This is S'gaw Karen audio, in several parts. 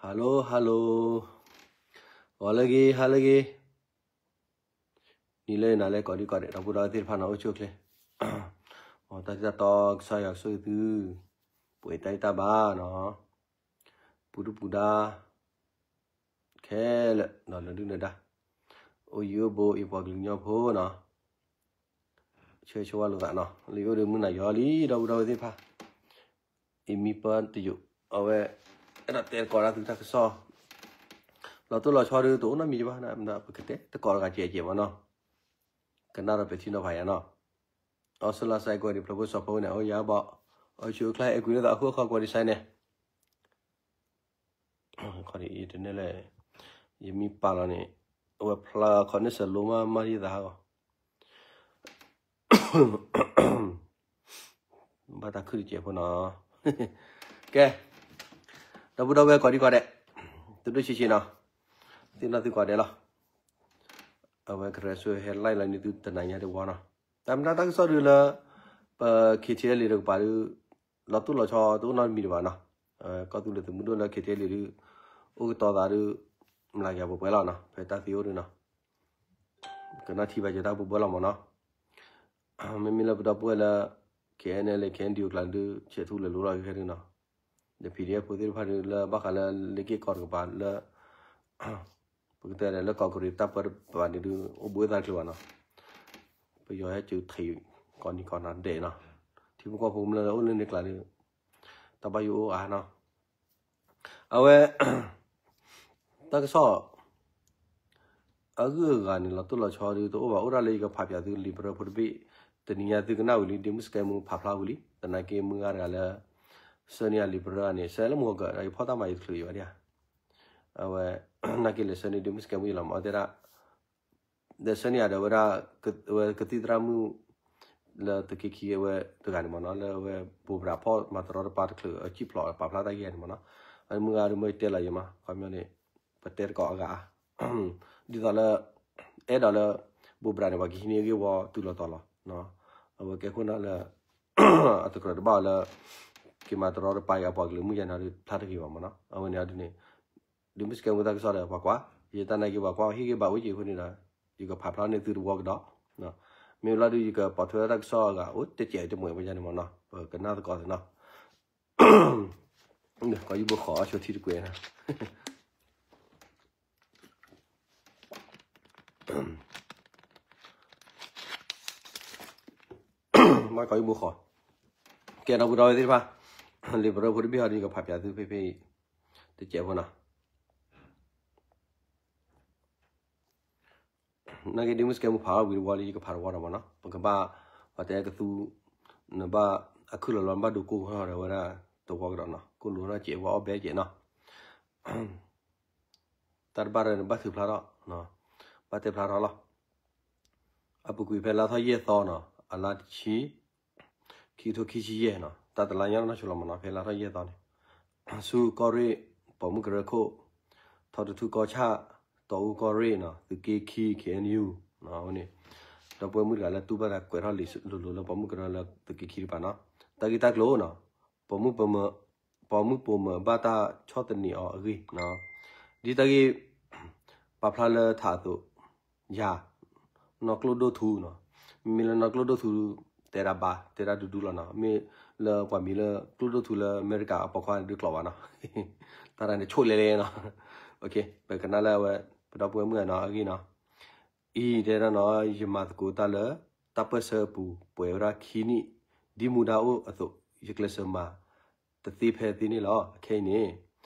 Hello hello, ဂီၤလၢအဂ့ၤ ဟါလၢအဂ့ၤ, နံၤလၢအဂ့ၤ နၤလၢအဂ့ၤ ကိးဒံကိးဒဲး ဒီပုၢ်ဒီဝဲၢ်သ့ၣ်တဖၣ်နီၤ အိၣ်ဆူၣ်အိၣ်ချ့, တၢ်ထံၣ်တၢ်တီကစၢ်ယွၤကဆိၣ်ဂ့ၤသု, ပှဲၤတၢ်အံၣ်တၢ်ဘါနီၤ, ပူၤဒုၣ်ပူၤဒါ ခဲလၢာ် ဒီးလၢဒုၣ်လၢဒါ, အိၣ်ယံၤအိၣ်ဘူး အံၤပှၤကလုာ်ကညီဖိနီၤ, ဆၢဂ့ၤဆၢဝါလိာ်သးနီၤ, လၢယအိၣ်ဒီးမုၢ်နၤယီၤလံ ဒီပုၢ်ဒီဝဲၢ်သ့ၣ်တဖၣ်, အံၤမံပၢတယိာ် အဝဲ အဲၣ်ဒိးတဲသကိးတၢ်သုတၢ်ကစီၣ်, လီၤတိၢ်လီၤဆီဒုး တအိၣ်နီတမံၤဘၣ်, ပကတဲသကိးတဂၤကဲးကဲးမးနီၤ, ကနၣ်ဒီးပဲာ်ထံနီၤဖးယၤနီၤ, အီစထြ့လယါစဲးကွဲးဒံး ဖျၢၣ်ဖိစီၤဖိန့ၣ် အိၣ်ယၤဘၣ်, အီဆူအချါ အဲၣ်ကွံာ်လိာ်သးအဃိ အခီကွဲးဒံးစဲးန့ၣ် ခီဒ်အံၤတန့ၢ်လဲၣ်, ယမံပာ်လီၤန့ၣ်, အဝဲဖျါခီန့ၢ်စၢၤလိမး မၤဒ်သးဟးဂီၤ, ဘၣ်တၢ်ခုၣ်တစဲးဖိနီၤ, ကဲ, ဒီပုၢ်ဒီဝဲၢ် ကိးဒံကိးဒဲး, သုဒိၣ်ဆံးဆံးနီၤ, သ့ၣ်နီၣ်သုကိးဒဲးလီၤ, အဝဲကရၢဆိဟဲ live လီၤန့ၢ်သုတနၤညါတဝီနီၤ, တၢ်မတၤတၢ်ကစီၣ်ဒုးလၢ ပ KTLA တကပၤဒုး လီၤတိၢ်လီၤဆီတအိၣ်နီတမံၤဒံးဘၣ်နီၤ, ကီၢ်သူလ့ၤသုးမုၢ်ဒိၣ်လၢ KTLA ဒုး အိၣ်ကတီၤသးဒုး မလၤကပှဲၤပှဲၤလီၤနီၤ, ဖဲတၢ်သံအိၣ်ဒုးနီၤ, ကနၣ်ထံၣ်ဘၣ်က့ၤတၢ်ဘှဲဘှဲလီၤမးနီၤ, မ့မ့ၢ်လၢပဒီပုၢ်ဝဲၢ်လၢ KNLA KNDO ကျါဒုး ဆဲးထူလဲၤလိၤလီၤခဲဒုးနီၤ, ဒီး PDF ဖိသ့ၣ်တဖၣ်ဒုး လၢဘၣ်ဃးလၢလ့က့ၢ်ကီၢ်တကပၤလၢ ပကတဲလၢကီၢ်ကရံးတၢ်ပၢတပၤန့ၣ်ဒုး အိၣ်ဘှံးသးတချုးဘၣ်နီၤ, ပယီၤဟဲက့ၤထံး ကိးနံၤကိးနၤဒဲးနီၤ, ထံဖိကီၢ်ဖိကမျၢၢ်လၢအိၣ်လၢန့ၣ်ကျါဒုး တၢ်ဘၣ်ယိၣ်အိၣ်အါနီၤ, အဝဲ တၢ်ကစီၣ် အဂုၤအဂၤန့ၣ် လီၤတိၢ်လီၤဆီဒုးတအိၣ်ဘၣ်, အိၣ်ဒၣ်လၢယကဖးဖျါသုလံာ်ပရၢဖိတဘ့ၣ်, တနံၤညါသုကနၣ်ဝံၤလံ ဒ့မုၣ်စကဲမူဖးဖျါဝံၤလံ, သနာ်က့မုၢ်ဂၤတဂၤလၢ ဆှၢန့ၢ်ယၤလံာ်ပရၢန့ၣ် ဆှၢလၢမုၢ်ဂီၤကၢး ယဖီၣ်တၢ်မၤယတချုးယၤဒၣ်ဧါ, အဝဲ နာ်က့လဲၤဆှၢန့ၢ်ဒ့မုၣ်စကဲမူယလီၤမး တဲဒၣ် ဒီးဆှၢန့ၢ်ယၤဒီးဝဲဒၣ် ဝဲကသံၣ်သရၣ်မုၣ် လၢသုးက့ခံအဝဲတဂၤန့ၣ်မးနီၤ, လၢအဝဲဘိးဘြးဖီၣ်မၤတရီတပါတချုး အစံၣ်ဖျိးပာ်ဖျါတၢ်ဂ့ၢ်န့ၣ်မးနီၤ, မုၢ်ဂၤဒီးမ့ၢ်တဲလီၤယမး ခီပညီန့ၣ် ပတဲသကိးအဂၤ ဒ်သိးလၢ အဲၣ်ဒိးလၢ ဘိးဘြးန့ၣ် ပှၤကဟံးန့ၢ်အဂ့ၢ်ဝီတုၤလီၤတီၤလီၤ, အဝဲကဲခိၣ်နၢ်လၢ အတကြၢးတဘၣ်အီၤလၢ က့ၤမၤတရီတပါအံၤအပှၤကလုာ်မုၢ်ယါန့ၣ်ဒီးဖျါတဂ့ၤဘၣ်မးနီၤ, အဝဲန့ၣ်အဒ်န့ၣ် ဒ့မုၣ်စကဲမူတၢ်ကစီၣ်ဒီးပှၤကွၢ်, ယတၢ်နာ်က့ပှၤကွၢ်ဟ့ၣ်ဂံၢ်ဘါအိၣ်က့ၤအဃိန့ၣ်ဒီး ယကဖးဖျါန့ၢ်သုတဝီကဒီး, မ့ၢ်ဘျီဒုး ယကပိာ်ထွဲတၢ်ကစီၣ်အဂၤ အိၣ်တစဲးတမှဲးဝဲယါန့ၣ်မးနီၤ, ပကနၣ်သကိးသနီၤ, ကီးယုၢ်ဘိဃီအဆိထံတကွဲးနီၤ မ့ၢ်ကီးယုၢ်ဘိဃီ, ကဲဒီပုၢ်ဒီဝဲၢ်သ့ၣ်တဖၣ်, လံာ်ပရၢဖိတဘ့ၣ်ဟီဒုး ယကဖးဖျါသုဖဲဖဲအံၤ တစဲးဖိနီၤ နာ်က့ဒ့မုၣ်စကဲမူဖးအီၤဝံၤတဝီလံ ယကဖးတဝီဒီးမးနီၤ, ပကဘၣ် ပှၤတဲကသူ နဘၣ်အခုၣ်လီၤလီၤ နဘၣ်ဒိကိၢ်ကီၢ်ဒီးဝဲဒၣ်တဝီကဒီးနီၤ, ကိၢ်လိၤနီၢ်စဲးဝဲအီၣ်ဘဲစဲးနီၤ, တၢ်တဘၣ်ဒီးနဘၣ်ထုးဖျါထီၣ်, ဘၣ်တဲဖျါထီၣ်လီၤ. အပူၤကွံာ်ဖဲလါထီၣ်ယဲၢ်သီနီၤ, အလါတဆံ ခံကထိခံဆံယဲၢ်နီၤ, တၢ်တလါညါနီၢ်ဆိလီၤမးနီၤ, ဖဲလါထီၣ်ယဲၢ်သီန့ၣ် ဆူကီၢ်ရ့ၣ် ပိာ်မုၣ်ကရၢခိၣ်, ထီတထူၣ်ကီၢ်ဆၣ်, တီအူကီၢ်ရ့ၣ်နီၤ, သုးက့ခံ KNU ဝဲန့ၣ်, ဒီပုၢ်ဝဲၢ်မုၣ်တဂၤလၢတူၢ်ဘၣ်တၢ်ကွဲးထီၣ်လံာ်လိၤလိၤလၢပိာ်မုၣ်ကရၢလၢသုးက့ခံတကပၤနီၤ, တၢ်ဂ့ၢ်တၢ်ကျိၤနီၤ, ပိာ်မုၣ်ပိာ်မၢၤဘၣ်တၢ်ဆီၣ်သနံးအီၤအဂ့ၢ်, ဒ်တၢ်ဂ့ၢ် ပာ်ဖျါလၢထးအသိး ယၤ နီၢ်ကျိၣ်ဒိၣ်ထူနီၤ, မ့မ့ၢ်လၢနီၢ်ကျိၣ်ဒိၣ်ထူ တဲဒၣ်ဘၣ် တဲဒၣ်ဒူဒူလီၤနီၤ, မ့ၢ်လၢပှၤမံၤလၢကျိၣ်ဒိၣ်ထူလၢအမဲရကၤအပိာ်ခွါန့ၣ်ဒုးကျိးဘၣ်နီၤ, တၢ်တၢ်န့ၣ်ဆိၣ်လဲၤလဲၤနီၤ, ပကနၣ်လၢအဝဲ ပဒီပုၢ်ဝဲၢ်မုၣ်ဂၤနီၤအဂ့ၢ်နီၤ, အံၤတဲဒၣ်နီၤ ယမၤသကိးတၢ်လၢ တၢ်ပၢၢ်ဆၢအပူၤ ပှဲၤဝဲဒၣ်ခံနံၣ် ဒ်မူဒါအိၣ်အသိး ယကျဲးစၢးမၤ တသ့ဖဲသ့န့ၣ်လီၤ. အခဲအံၤန့ၣ်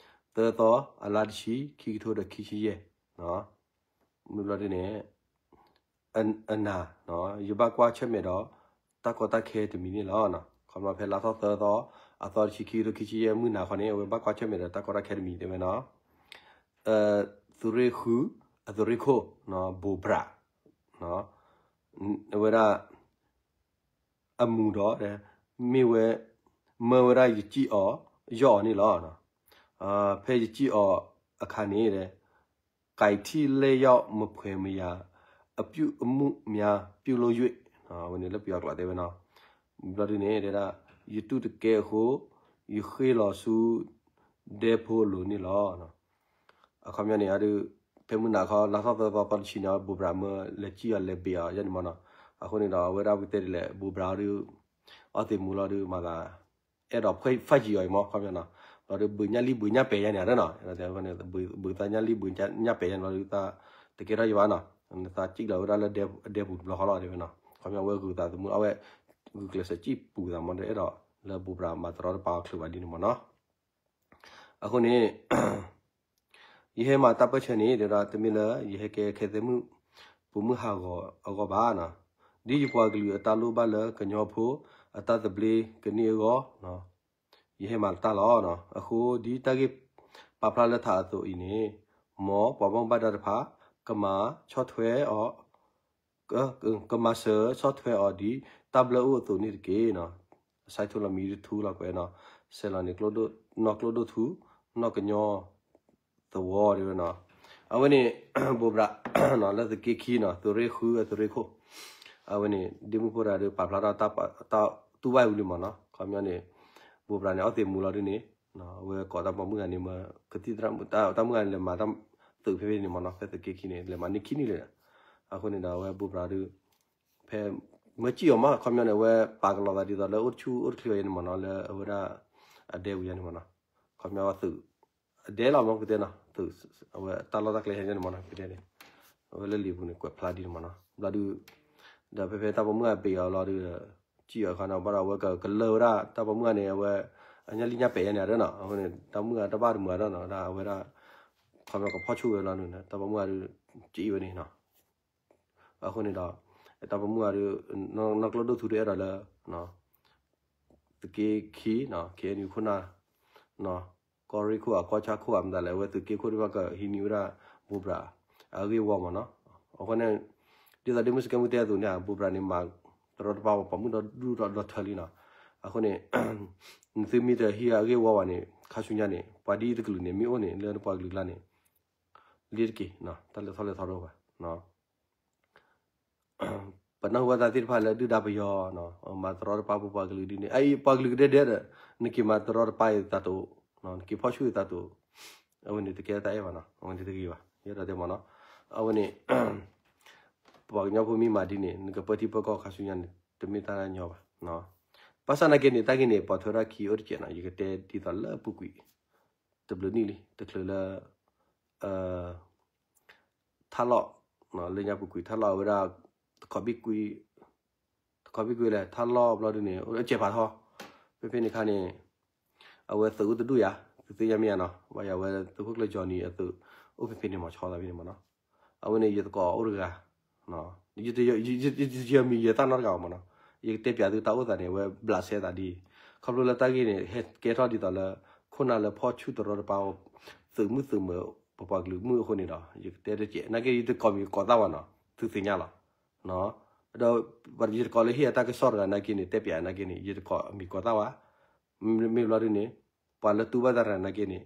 သၢသီ အလါတဆံ ခံကထိဒီးခံဆံယဲၢ် မ့ၢ်ဘျီဒ်န့ၣ် အနၤ ယဘၣ်ကွၢ်ဆၢၣ်မဲာ်ဒီး တၢ်ကီတၢ်ခဲတမံၤန့ၣ်လီၤ. ခီဖျိဖဲလါထီၣ်သၢသီ အသီတဆံ ခံကထိခံဆံယဲၢ် မုၢ်နၤခီန့ၣ် အဝဲဘၣ်ကွၢ်ဆၢၣ်မဲာ်ဒီးတၢ်ကီတၢ်ခဲတမံၤတဲဝဲနီၤ, သုးရ့ၣ်ဃု အသုးရ့ၣ်ခိၣ် ဘိးဘြး အဝဲဒၣ် အမူၤဒီး မ့ၢ်ဝဲ မၢဝဲဒၣ်ယစံၣ်အီၤ ယီၢ်အီၤန့ၣ်လီၤ. ဖဲယစံၣ်အီၤအခါန့ၣ် ကိုက်ထိလျော့မဖွယ်မရာ်အပြုအမူများပြုလုပ်၍ ဝဲန့ၣ်လၢပယီၤကျိာ်တဲဝဲနီၤ, ဘျီဒ်န့ၣ် တဲဒၣ် ယတူၢ်တကဲအဃိ ယဃ့လီၤဆူ ဒဲဖိအလိၤန့ၣ်လီၤ. အခီပညီန့ၣ်အဒုး ဖဲမုၢ်နၤခီ လါထီၣ်သၢသီသီတဆံန့ၣ် ဘိးဘြၣ်မၢလဲၤစံၣ်အီၤလဲၤဘ့ၣ်အီၤယဲန့ၣ်မ့ၢ်နီၤ. အဃိန့ၣ်ဒီး အဝဲဒၣ်ပကတဲဒ်လဲၣ် ဘိးဘြၣ်အီၤဒုး အီသံးမူလီၤဒုး မၤသး အဲၣ်ဒိးဖဲၣ်ယံၤအီၤအံၤမ့ၢ် ခီပညီနီၤ. ဘျီဒုး ဘုးညၣ်လံၢ်ဘုးညၣ်ပဲာ်ယဲန့ၣ် အရၢနီၤ. ဘုးသးညၣ်လံၢ်ဘုးညၣ်ပဲာ်ယဲန့ၣ် ဘျီဒုး သးတကဲထီၣ်ယဘၣ်နီၤ. သးစံၣ်လီၤဝဲဒၣ်လၢဒဲပူၤတဘျီဃီလီၤ တဲဝဲနီၤ. ခီပညီဝဲဂုာ်သးသမူ အဝဲ ဂုာ်ကျဲးစၢးစံၣ်ပူၤသးမ့ၢ်ဒီး အဲၣ်ဒိးလၢဘိးဘြၣ်မၤတရီတပါအီၤချုးဘၣ်ဒ်န့ၣ်မ့ၢ်နီၤ. အဃိန့ၣ် ယဟဲမၤတၢ်ပၢၢ်ဆၢန့ၣ် တဲဝဲဒၣ် တမ့ၢ်လၢယဟဲကဲခဲသဲမုၣ် ပိာ်မုၣ်ဟးဂီၤအဂီၢ်ဘၣ်နီၤ. ဒ်ယပှၤကလုာ်အတၢ်လိၣ်ဘၣ်လၢကညီဖိ အတၢ်သဘျ့ကန့ၢ်အဂီၢ် ယဟဲမၤတၢ်လီၤ. အဃိ ဒ်တၢ်ဂ့ၢ်ပာ်ဖျါလၢထးအသိးအံၤန့ၣ် မ်ပှၤဘၣ်မူဘၣ်ဒါတဖၣ် ကမၤဆီၣ်ထွဲအီၤ ကမၤစၢၤဆီၣ်ထွဲအီၤဒ်တၢ်ဘျၢအိၣ်အသိးန့ၣ်တက့ၢ်နီၤ. အဆၢထူလီၤမံၤတထူလီၤကွဲးနီၤ, ဆဲးလီၤန့ၣ် နီၢ်ကျိၣ်ဒိၣ်ထူ နီၢ်ကညီသဝီတဲဝဲနီၤ. အဝဲန့ၣ် ဘိးဘြၣ် လၢသုးက့ခံနီၤ, သုးရ့ၣ်ဃု သုးရ့ၣ်ခိၣ်, အဝဲန့ၣ် ဒ့မုၣ်ဖိတဂၤဒီး ပာ်ဖျါထီၣ်တၢ်တူၢ်ဘၣ်ဝံၤလံမ့ၢ်နီၤ. ခီပညီန့ၣ် ဘိးဘြၣ်န့ၣ် အီသံးမူလီၤဒုးန့ၣ် အဝဲကိးတၢ်ပိာ်မုၣ်ဂၤန့ၣ် မ့ၢ်ကသံၣ်သရၣ်မုၣ် တၢ်ပိာ်မုၣ်ဂၤန့ၣ် လဲၤမၤတၢ်သုးဖဲဖဲန့ၣ်မ့ၢ်နီၤ, ဖဲသုးက့ခံန့ၣ် လဲၤမၤန့ၢ်ခံနံၣ်လံ. အဃိန့ၣ်ဒီး အဝဲဘိးဘြၣ်ဒုး ဖဲမၢစံၣ်အီၤမး ခီပညီန့ၣ် အဝဲပာ်ကလီၤသးဒ်သိးလၢအိၣ်တဆူၣ်အိၣ်တချ့အံၤန့ၣ်မ့ၢ်နီၤ, လၢအဝဲဒၣ်အဒဲပူၤယါန့ၣ်မ့ၢ်နီၤ. ခီပညီသုး အဒဲလီၤမ့ၢ်ကတဲနီၤ, သုး အဝဲတၢ်လီၢ်တၢ်ကျဲဟဲန့ၣ်မ့ၢ်နီၤ, ကတဲန့ၣ် အဝဲလၢလံာ်ပူၤန့ၣ် ကွဲးဖျါဒ်န့ၣ်မ့ၢ်နီၤ. ဘျီဒုး ဒီးဖဲဖဲတၢ်ပိာ်မုၣ်ဂၤဘ့ၣ်အီၤလီၤဒုး စံၣ်အီၤအခါန့ၣ် ဘၣ်ဒီးအဝဲကကလၢဝဲဒၣ် တၢ်ပိာ်မုၣ်ဂၤန့ၣ် အဝဲ အညၣ်လံၢ်ညၣ်ပဲာ်ယါန့ၣ်အရၢနီၤ. အဃိန့ၣ် တၢ်မုၣ်ဂၤတဘၣ်တမုာ်အရၢနီၤ, ဒ်အဝဲဒၣ် ခီပညီကဖီၣ်ဆူၣ်ဝဲလီၤန့ၣ် တၢ်ပိာ်မုၣ်ဂၤဒုး စံၣ်ဝဲန့ၣ်နီၤ. အဃိန့ၣ်ဒီး တၢ်ပိာ်မုၣ်ဂၤဒုး နီၢ်ကျိၣ်ဒိၣ်ထူဒုးအဲၣ်ဒိးလၢ သုးက့ခံနီၤ, ခဲအံၤန့ၣ်ခိၣ်နၢ် ကီၢ်ရ့ၣ်ခိၣ်ဧါ ကီၢ်ဆၣ်ခိၣ်ဧါ မတၤလဲၣ် အဝဲသုးက့ခိၣ်ဒုးဘၣ်ကဟံးန့ၢ်ဝဲဒၣ် ဘိးဘြၣ် အဂ့ၢ်ဝီမ့ၢ်နီၤ. အဃိန့ၣ် ဒ်သိးဒ့မုၣ်စကဲမုၣ်တဲအသိးန့ၣ် ဘိးဘြၣ်န့ၣ် မၤတရီတပါပှၤပိာ်မုၣ်ဒီဒူၣ်ဒီထၢလံနီၤ. အဃိန့ၣ် နသုမ့ၢ်တဟံးအဂ့ၢ်ဝီဘၣ်န့ၣ် ခါဆူညါန့ၣ် ပှၤဒ်အံၤတကလုာ်န့ၣ် မ့ၢ်အိၣ်န့ၣ် လၢနပှၤကလုာ်ကျါန့ၣ် လ့တက့ၢ်, တၢ်လဲၤထီၣ်လဲၤထီတအိၣ်ဘၣ်. ပနၢ်ဟူဘၣ်သးသ့ၣ်တဖၣ်လၢဒုၣ်ဒါပယီၤ မၤတရီတပါပပှၤကလုာ်ဒ်န့ၣ် အအံၤပှၤကလုာ်ကဒဲဒဲဒီး နက့ၤမၤတရီတပါအံၤသးတိၤ, နက့ၤဖီၣ်ဆူၣ်အံၤသးတိၤ, အဝဲန့ၣ်တကဲတၢ်အဲၣ်ဘၣ်နီၤ, အဝဲန့ၣ်တဂ့ၤဘၣ်, ယအဲၣ်ဒိးတဲမ့ၢ်နီၤ. အဝဲန့ၣ် ပှၤကညီဖိမ့ၢ်မၤဒ်န့ၣ် နကပၢထံပၢကီၢ်ခါဆူညါန့ၣ် တမ့ၢ်တၢ်ညီဘၣ်. ဘၣ်ဆၣ်နာ်က့န့ၣ် တၢ်ဂ့ၢ်န့ၣ် ပိာ်ထွဲထီၣ်ခံအိၣ်တစဲးနီၤ, ယကတဲဒ်သိးလၢပူၤကွံာ် တဘျုးနံၣ်လံ တချုးလၢ ထၣ်လီၢ် လၢညါပူၤကွံာ်ထၣ်လီၢ်ဝဲဒၣ် တခီဘံၣ်ကွံာ် တခီဘံၣ်ကွံာ်လဲၣ် ထၣ်လီၢ်ဘျီဒုးန့ၣ် အစဲးဖးထီ ဖဲဖဲန့ၣ်ခါန့ၣ် အဝဲသုးအိၣ်တဒူၣ်ယါ သုသ့ၣ်ညါမ့ၢ်ဧါနီၤ, ဘၣ်ယၤဝဲသုးခိၣ်ကျၢၢ် Johnny အသုး အိၣ်ဖဲဖဲန့ၣ်မ့ၢ်ဆီသးဖဲန့ၣ်မ့ၢ်နီၤ. အဝဲန့ၣ်ယသကိးအိၣ်တဂၤ ယမံၤယသၣ်နီတဂၤဘၣ်မ့ၢ်နီၤ, ယကတဲပၠးသုတၢ်အိၣ်သးန့ၣ် အဝဲဘျးစဲသးဒ်အံၤ, ခီဖျိလၢတၢ်ဂ့ၢ်န့ၣ် ဟဲကဲထီၣ်ဒ်သိးလၢ ခိၣ်နၢ်လၢဖီၣ်ဆူၣ်တရီတပါ သုးမုၢ်သုးမၢၤ ပပှၤကလုာ်မုၢ်အဃိန့ၣ်ဒီး ယကတဲတကဲး နာ်က့ယတကိးမံၤကိးသၣ်ဘၣ်နီၤ, သုသ့ၣ်ညါလီၤ. ဒီးယတကိးလၢဟ့ၣ်အတၢ်ကစီၣ်တဂၤနာ်က့န့ၣ် တဲပၠးနာ်က့န့ၣ် ယတကိးမံၤကိးသၣ်ဘၣ်, မ့ၢ်ဘျီဒုးန့ၣ် ပှၤလၢတူၢ်ဘၣ်တၢ်တဂၤနာ်က့န့ၣ်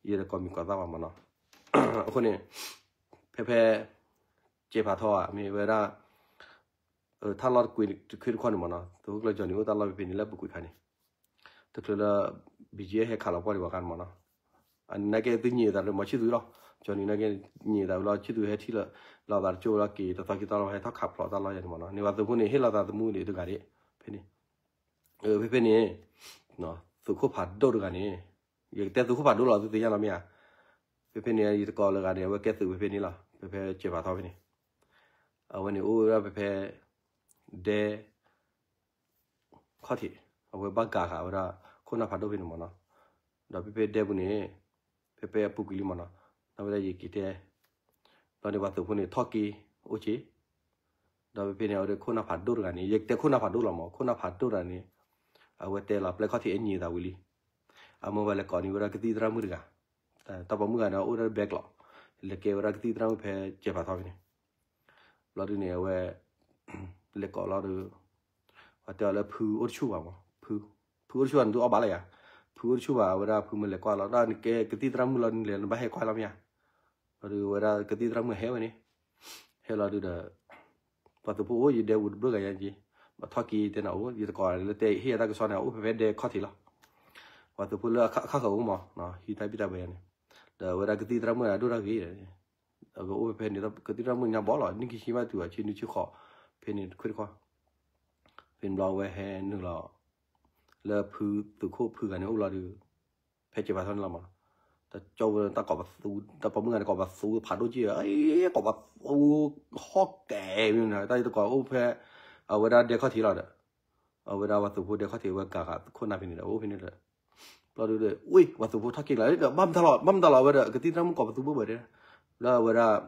ယတကိးမံၤကိးသၣ်ဘၣ်မ့ၢ်နီၤ. အဃိန့ၣ် ဖဲဖဲ စဲးဖးထီဧါ မ့ၢ်ဝဲဒၣ် ထၣ်လီၢ်တကွံာ်တခ့တခီန့ၣ်မ့ၢ်နီၤ, သုးခိၣ်ကျၢၢ် Johnny အိၣ်တၢ်လီၢ်ဖဲဖဲန့ၣ်လၢပူၤကွံာ်ခါန့ၣ် တချုးလၢ ဘံၣ်ကၠံ ဟဲခးလီၤပှီၢ်ဒံးဘၣ်ခါန့ၣ်မ့ၢ်နီၤ, အန့ၣ်နာ်က့သုညံးသးလၢမၤဆံၣ်သူလီၤ, Johnny နာ်က့ညံးသးဝံၤလီၤ ဆံၣ်သူဟဲထံၣ်လီၤသးတကၠိလီၤက့ၤ တသီခံသီလီၤ ဟဲထီၣ်ခးဖျိးတၢ်လီၢ်ယါန့ၣ်မ့ၢ်နီၤ, န့ၢ်ဝဲသုးဖိန့ၣ် ဟ့ၣ်လီၤသးသမူန့ၣ်တဂၤဒၣ် ဖဲန့ၣ် ဖဲဖဲန့ၣ် သုးခိၣ်ဖးဒိၣ်တဂၤန့ၣ် ယကတဲသုးခိၣ်ဖးဒိၣ်လီၤ သုသ့ၣ်ညါလီၤမ့ၢ်ဧါ, ဖဲဖဲန့ၣ် ယတကိးလၢဂၤန့ၣ် အဝဲကဲသုးဖဲဖဲန့ၣ်လီၤ, ဖဲဖဲစဲးဖးထီဖဲန့ၣ် အဝဲန့ၣ်အိၣ်ဝဲဒၣ်ဖဲဖဲ ဒဲ ခီၣ်ထံး အဝဲဘၣ်ကးဃာ်ဝဲဒၣ် ခိၣ်နၢ်ဖးဒိၣ်ဖဲန့ၣ်မ့ၢ်နီၤ, ဒီးဖဲဖဲဒဲပူၤန့ၣ် ဖဲဖဲအပူၤကွံာ်လံမ့ၢ်နီၤ, ဒီးဝဲဒၣ်ယက့ၤတဲ ဘျီန့ၣ်ပှၤသုးဖိန့ၣ် ထီၣ်က့ၤအိၣ်က့ၤ, ဒီးဖဲဖဲန့ၣ် အဝဲဒၣ်ခိၣ်နၢ်ဖးဒိၣ်တဂၤန့ၣ် ယကတဲခိၣ်နၢ်ဖးဒိၣ်လီၤမ့ၢ် ခိၣ်နၢ်ဖးဒိၣ်တဂၤန့ၣ် အဝဲတဲလီၤပျဲခီၣ်ထံးအညံးသးဝံၤလံ, အမၢဝဲလဲၤကိးန့ၢ်ဝဲဒၣ်ကသံၣ်သရၣ်မုၣ်တဂၤ, တၢ်ပိာ်မုၣ်ဂၤန့ၣ်အိၣ်ဒၣ်ဘဲကျိး, လဲၤကဲဝဲဒၣ်ကသံၣ်သရၣ်မုၣ်ဖဲစဲးဖးထီဖဲန့ၣ် ဘျီဒုန့ၣ် အဝဲ လဲၤကိးလီၤဒီး ပှၤတဲအီၤလၢဖုအိၣ်တဆူၣ်ဘၣ်မး, ဖု ဖုအိၣ်တဆူၣ်ဘၣ် နသုအီၣ်ဘၣ်လၢယၤ, ဖုအိၣ်တဆူၣ်ဘၣ် အဝဲဒၣ်ဖုမ့ၢ်လဲၤကွၢ်လီၤ ဒၣ်နကဲကသံၣ်သရၣ်မုၣ်လီၤ နလဲၤနဘၣ်ဟဲကွၢ်လီၤမ့ၢ်ဧါ, ဘျီဒုဝဲဒၣ်ကသံၣ်သရၣ်မုၣ်ဟဲဝဲန့ၣ်, ဟဲလီၤဒုဒီး ပှၤသုးဖိအိၣ်ယဒဲဝူတဘျုးဂၤယါက့, ဘၣ်ထီၣ်က့ၤတဲနၤအိၣ် ယတကိးလၢတဲဟ့ၣ်ယၤတၢ်ကစီၣ်န့ၣ် အိၣ်ဖဲဖဲဒဲခီၣ်ထံးလီၤ, ပှၤသုးဖိလၢအခါဃၢၤအိၣ်မး ဟံးတၢ်ဘံၣ်တၢ်ဘၢယါန့ၣ်, ဒီးအဝဲဒၣ်ကသံၣ်သရၣ်မုၣ်အဒိၣ်တၢ်ဂ့ၤဒီး အကအိၣ်ဖဲဖဲန့ၣ် ကသံၣ်သရၣ်မုၣ်ညါဘီလီၤ နံၣ်ခံဆံဘၣ်တုၤအဆံနွံဆံဃိး ဖဲန့ၣ်တခွ့ၣ်တခီၣ် ဖဲန့ၣ်ဘျီအဝဲဟဲနုာ်လီၤ လၢဖုသုးခိၣ်ဖုဂၤန့ၣ်အိၣ်လီၤဒီး ဖဲစဲးပာ်ထီၣ်န့ၣ်လီၤမး တကၠီဝဲတၢ်ကိးပသူ တၢ်ပိာ်မုၣ်ဂၤန့ၣ် ကိးပသူဖးဒိၣ်ကံၢ် ကိးပသူ ဟီၣ်ကဲမ့ၢ်တၢ်အံၤတကိးအိၣ်ဖဲ အဝဲဒၣ်ဒဲခီၣ်ထံးလီၤဒီး အဝဲဒၣ်ပှၤသုးဖိဒဲခီၣ်ထံးဝဲကၤဃာ်ခိၣ်နၢ်ဖဲန့ၣ်ဒီး အိၣ်ဖဲန့ၣ်ဒီး ဘျီဒုးဒီး ဝ့ၢ် ပှၤသုးဖိထီၣ်က့ၤလီၤ ဘၣ်မတၤလီၤ ဘၣ်မတၤလီၤ အဝဲဒီး ကသံၣ်သရၣ်မုၣ်ကိးပသူဘၣ်ဘၣ်ဒီး လၢအဝဲဒၣ်